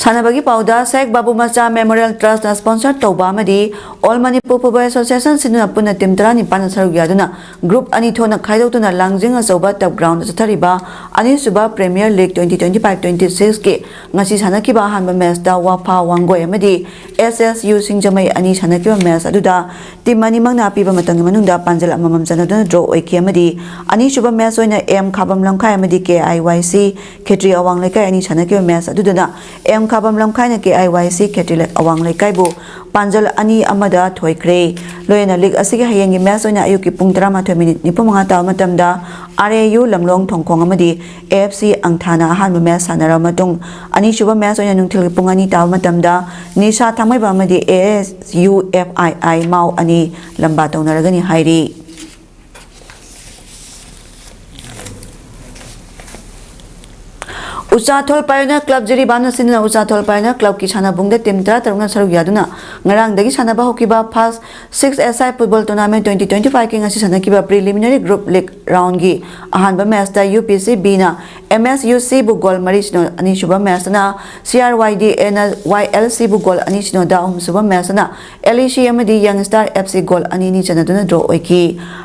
ꯁꯥꯟꯅꯕꯒꯤ ꯄꯥꯎꯗ, ꯁꯦꯈ ꯕꯥꯕꯨ ꯃꯆꯥ ꯃꯦꯃꯣꯔꯤꯌꯦꯜ ꯇ꯭ꯔꯁꯅ ꯁ꯭ꯄꯣꯟꯁꯔ ꯇꯧꯕ ꯑꯃꯗꯤ ꯑꯣꯜ ꯃꯅꯤꯄꯨꯔ ꯐꯨꯠꯕꯣꯜ ꯑꯦꯁꯣꯁꯤꯌꯦꯁꯟ ꯁꯤꯟꯗꯨꯅ ꯄꯨꯟꯅ ꯇꯤꯝ ꯇꯔꯥꯅꯤꯄꯥꯟꯅ ꯁꯔꯨꯛ ꯌꯥꯗꯨꯅ ꯒ꯭ꯔꯨꯞ ꯑꯅꯤ ꯊꯣꯛꯅ ꯈꯥꯏꯗꯣꯛꯇꯨꯅ ꯂꯥꯡꯖꯤꯡ ꯑꯆꯧꯕ ꯇꯞ ꯒ꯭ꯔꯥꯎꯟꯗ ꯆꯠꯊꯔꯤꯕ ꯑꯅꯤꯁꯨꯕ premier league twenty twenty-five twenty-six ꯀꯤ ꯉꯁꯤ ꯁꯥꯟꯅꯈꯤꯕ ꯑꯍꯥꯟꯕ ꯃꯦꯆꯇ ꯋꯥꯐꯥ ꯋꯥꯡꯒꯣꯏ ꯑꯃꯗꯤ ꯑꯦꯁ ꯑꯦꯁ ꯌꯨ ꯁꯤꯡꯖꯃꯩ ꯑꯅꯤ ꯁꯥꯟꯅꯈꯤꯕ ꯃꯦꯆ ꯑꯗꯨꯗ ꯇꯤꯝ ꯑꯅꯤꯃꯛꯅ ꯑꯄꯤꯕ ꯃꯇꯝꯒꯤ ꯃꯅꯨꯡꯗ ꯄꯥꯟꯖꯜ ꯑꯃꯃꯝ ꯆꯟꯅꯗꯨꯅ ꯗ꯭ꯔꯣ ꯑꯣꯏꯈꯤ ꯑꯃꯗꯤ ꯑꯅꯤꯁꯨꯕ ꯃꯦꯆ ꯑꯣꯏꯅ ꯑꯦꯝ ꯈꯥꯕꯝ ꯂꯝꯈꯥꯏ ꯑꯃꯗꯤ ꯀꯦ ꯑꯥꯏ ꯋꯥꯏ ꯁꯤ ꯈꯦꯇ꯭ꯔꯤ ꯑꯋꯥꯡ ꯂꯩꯀꯥꯏ ꯑꯅꯤ ꯁꯥꯟꯅꯈꯤꯕ ꯃꯦꯆ ꯑꯗꯨꯗꯅ ꯑꯦꯝ ꯈꯥꯕꯝ ꯂꯝꯈꯥꯏꯅ ꯀꯦ ꯑꯥꯏ ꯋꯥꯏ ꯁꯤ ꯈꯦꯇ꯭ꯔꯤ ꯑꯋꯥꯡ ꯂꯩꯀꯥꯏꯕꯨ ꯄꯥꯟꯖꯜ ꯑꯅꯤ ꯑꯃꯗ ꯊꯣꯏꯈ꯭ꯔꯦ꯫ ꯂꯣꯏꯅꯅ ꯂꯤꯒ ꯑꯁꯤꯒꯤ ꯍꯌꯦꯡꯒꯤ ꯃꯦꯆ ꯑꯣꯏꯅ ꯑꯌꯨꯛꯀꯤ ꯄꯨꯡ ꯇꯔꯥꯃꯥꯊꯣꯏ ꯃꯤꯅꯤꯠ ꯅꯤꯐꯨ ꯃꯉꯥ ꯇꯥꯕ ꯃꯇꯝꯗ ꯑꯥꯔ ꯑꯦ ꯌꯨ ꯂꯝꯂꯣꯡ ꯊꯣꯡꯈꯣꯡ ꯑꯃꯗꯤ ꯑꯦ ꯑꯦꯐ ꯁꯤ ꯑꯪꯊꯥꯅ ꯑꯍꯥꯟꯕ ꯃꯦꯆ ꯁꯥꯟꯅꯔꯕ ꯃꯇꯨꯡ, ꯑꯅꯤꯁꯨꯕ ꯃꯦꯆ ꯑꯣꯏꯅ ꯅꯨꯡꯊꯤꯜꯒꯤ ꯄꯨꯡ ꯑꯅꯤ ꯇꯥꯕ ꯃꯇꯝꯗ ꯅꯤꯁꯥ ꯊꯥꯡꯃꯩꯕꯟ ꯑꯃꯗꯤ ꯑꯦ ꯑꯦꯁ ꯌꯨ ꯑꯦꯐ ꯑꯥꯏ ꯑꯥꯏ ꯃꯥꯎ ꯑꯅꯤ ꯂꯝꯕꯥ ꯇꯧꯅꯔꯒꯅꯤ ꯍꯥꯏꯔꯤ꯫ ꯎꯆꯥꯊꯣꯜ ꯄꯥꯏꯑꯣꯅꯤꯌꯔ ꯀ꯭ꯂꯕ ꯖꯤꯔꯤꯕꯥꯝꯅ ꯁꯤꯟꯗꯨꯅ ꯎꯆꯥꯊꯣꯜ ꯄꯥꯏꯑꯣꯅꯤꯌꯔ ꯀ꯭ꯂꯕꯀꯤ ꯁꯥꯟꯅꯕꯨꯡꯗ ꯇꯤꯝ ꯇꯔꯥ ꯇꯔꯨꯛꯅ ꯁꯔꯨꯛ ꯌꯥꯗꯨꯅ ꯉꯔꯥꯡꯗꯒꯤ ꯁꯥꯟꯅꯕ ꯍꯧꯈꯤꯕ ꯐꯥꯁ ꯁꯤꯛꯁ ꯑꯦꯁ ꯑꯥꯏ ꯐꯨꯠꯕꯣꯜ ꯇꯣꯔꯅꯥꯃꯦꯟ twenty twenty-five ꯀꯤ ꯉꯁꯤ ꯁꯥꯟꯅꯈꯤꯕ ꯄ꯭ꯔꯤꯂꯤꯃꯤꯅꯔꯤ ꯒ꯭ꯔꯨꯞ ꯂꯤꯒ ꯔꯥꯎꯟꯒꯤ ꯑꯍꯥꯟꯕ ꯃꯦꯆꯇ ꯌꯨ ꯄꯤ ꯁꯤ ꯕꯤꯅ ꯑꯦꯝ ꯑꯦꯁ ꯌꯨ ꯁꯤꯕꯨ ꯒꯣꯜ ꯃꯔꯤ ꯁꯤꯅꯣ, ꯑꯅꯤꯁꯨꯕ ꯃꯦꯆꯇꯅ ꯁꯤ ꯑꯥꯔ ꯋꯥꯏ ꯗꯤ ꯑꯦꯅ ꯋꯥꯏ ꯑꯦꯜ ꯁꯤꯕꯨ ꯒꯣꯜ ꯑꯅꯤ ꯁꯤꯅꯣꯗ, ꯑꯍꯨꯝꯁꯨꯕ ꯃꯦꯆꯇꯅ ꯑꯦꯜ ꯏ ꯁꯤ ꯑꯃꯗꯤ ꯌꯪ ꯁ꯭ꯇꯥꯔ ꯑꯦꯐ ꯁꯤ ꯒꯣꯜ ꯑꯅꯤ ꯑꯅꯤ ꯆꯟꯅꯗꯨꯅ ꯗ꯭ꯔꯣ ꯑꯣꯏꯈꯤ꯫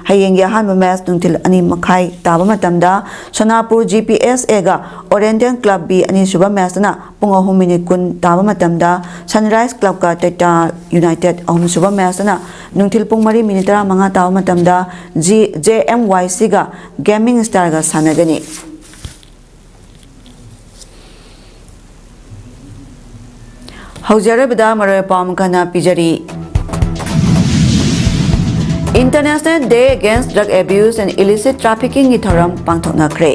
ꯍꯌꯦꯡꯒꯤ ꯑꯍꯥꯟꯕ ꯃꯦꯆ ꯅꯨꯡꯊꯤꯜ ꯑꯅꯤ ꯃꯈꯥꯏ ꯇꯥꯕ ꯃꯇꯝꯗ ꯁꯣꯅꯥꯄꯨꯔ ꯖꯤ ꯄꯤ ꯑꯦꯁ ꯑꯦꯒ ꯑꯣꯔꯤꯌꯦꯟꯇꯦꯜ ꯀ꯭ꯂꯕ ꯕꯤ, ꯑꯅꯤꯁꯨꯕ ꯃꯦꯆꯇꯅ ꯄꯨꯡ ꯑꯍꯨꯝ ꯃꯤꯅꯤꯠ ꯀꯨꯟ ꯇꯥꯕ ꯃꯇꯝꯗ ꯁꯟꯔꯥꯏꯖ ꯀ꯭ꯂꯕꯀ ꯇꯩꯇꯥ ꯌꯨꯅꯥꯏꯇꯦꯗ, ꯑꯍꯨꯝꯁꯨꯕ ꯃꯦꯆꯇꯅ ꯅꯨꯡꯊꯤꯜ ꯄꯨꯡ ꯃꯔꯤ ꯃꯤꯅꯤꯠ ꯇꯔꯥꯃꯉꯥ ꯇꯥꯕ ꯃꯇꯝꯗ ꯖꯤ, ꯖꯦ ꯑꯦꯝ ꯋꯥꯏ ꯁꯤꯒ ꯒꯦꯃꯤꯡ ꯁ꯭ꯇꯥꯔꯒ ꯁꯥꯟꯅꯒꯅꯤ꯫ ꯍꯧꯖꯤꯛ ꯑꯔꯣꯏꯕꯗ ꯃꯔꯨꯑꯣꯏꯕ ꯄꯥꯎ ꯑꯃꯨꯛ ꯍꯟꯅ ꯄꯤꯖꯔꯤ꯫ International Day Against Drug Abuse and Illicit Traffickingꯒꯤ ꯊꯧꯔꯝ ꯄꯥꯡꯊꯣꯛꯅꯈ꯭ꯔꯦ꯫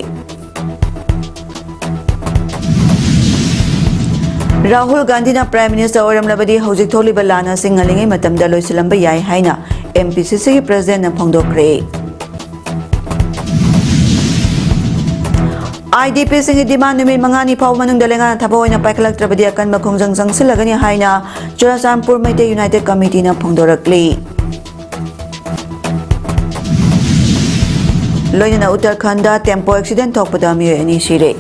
ꯔꯥꯍꯨꯜ ꯒꯥꯟꯙꯤꯅ Prime Minister ꯑꯣꯏꯔꯝꯂꯕꯗꯤ ꯍꯧꯖꯤꯛ ꯊꯣꯛꯂꯤꯕ ꯂꯥꯟ ꯑꯁꯤ ꯉꯜꯂꯤꯉꯩ ꯃꯇꯝꯗ ꯂꯣꯏꯁꯤꯜꯂꯝꯕ ꯌꯥꯏ ꯍꯥꯏꯅ M P C Cꯒꯤ Presidentꯅ ꯐꯣꯡꯗꯣꯛꯈ꯭ꯔꯦ꯫ I D Pꯁꯤꯡꯒꯤ demand ꯅꯨꯃꯤꯠ ꯃꯉꯥꯅꯤ ꯐꯥꯎꯕ ꯃꯅꯨꯡꯗ ꯂꯩꯉꯥꯛꯅ ꯊꯕꯛ ꯑꯣꯏꯅ ꯄꯥꯏꯈꯠꯂꯛꯇ꯭ꯔꯕꯗꯤ ꯑꯀꯟꯕ ꯈꯣꯡꯖꯪ ꯆꯪꯁꯤꯜꯂꯒꯅꯤ ꯍꯥꯏꯅ ꯆꯨꯔꯆꯥꯟꯄꯨꯔ ꯃꯩꯇꯩ United Committeeꯅ ꯐꯣꯡꯗꯣꯔꯛꯂꯤ꯫ ꯂꯣꯏꯅꯅ ꯎꯠꯇꯔꯈꯟꯗ tempo accident ꯊꯣꯛꯄꯗ ꯃꯤꯑꯣꯏ ꯑꯅꯤ ꯁꯤꯔꯦ꯫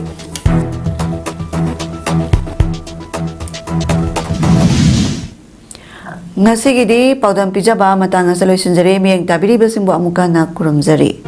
ꯉꯁꯤꯒꯤꯗꯤ ꯄꯥꯎꯗꯝ ꯄꯤꯖꯕ ꯃꯇꯥꯡ ꯑꯁꯤꯗ ꯂꯣꯏꯁꯤꯟꯖꯔꯦ꯫ ꯃꯤꯠꯌꯦꯡ ꯇꯥꯕꯤꯔꯤꯕꯁꯤꯡꯕꯨ ꯑꯃꯨꯛꯀ ꯍꯟꯅ ꯈꯨꯔꯨꯝꯖꯔꯤ꯫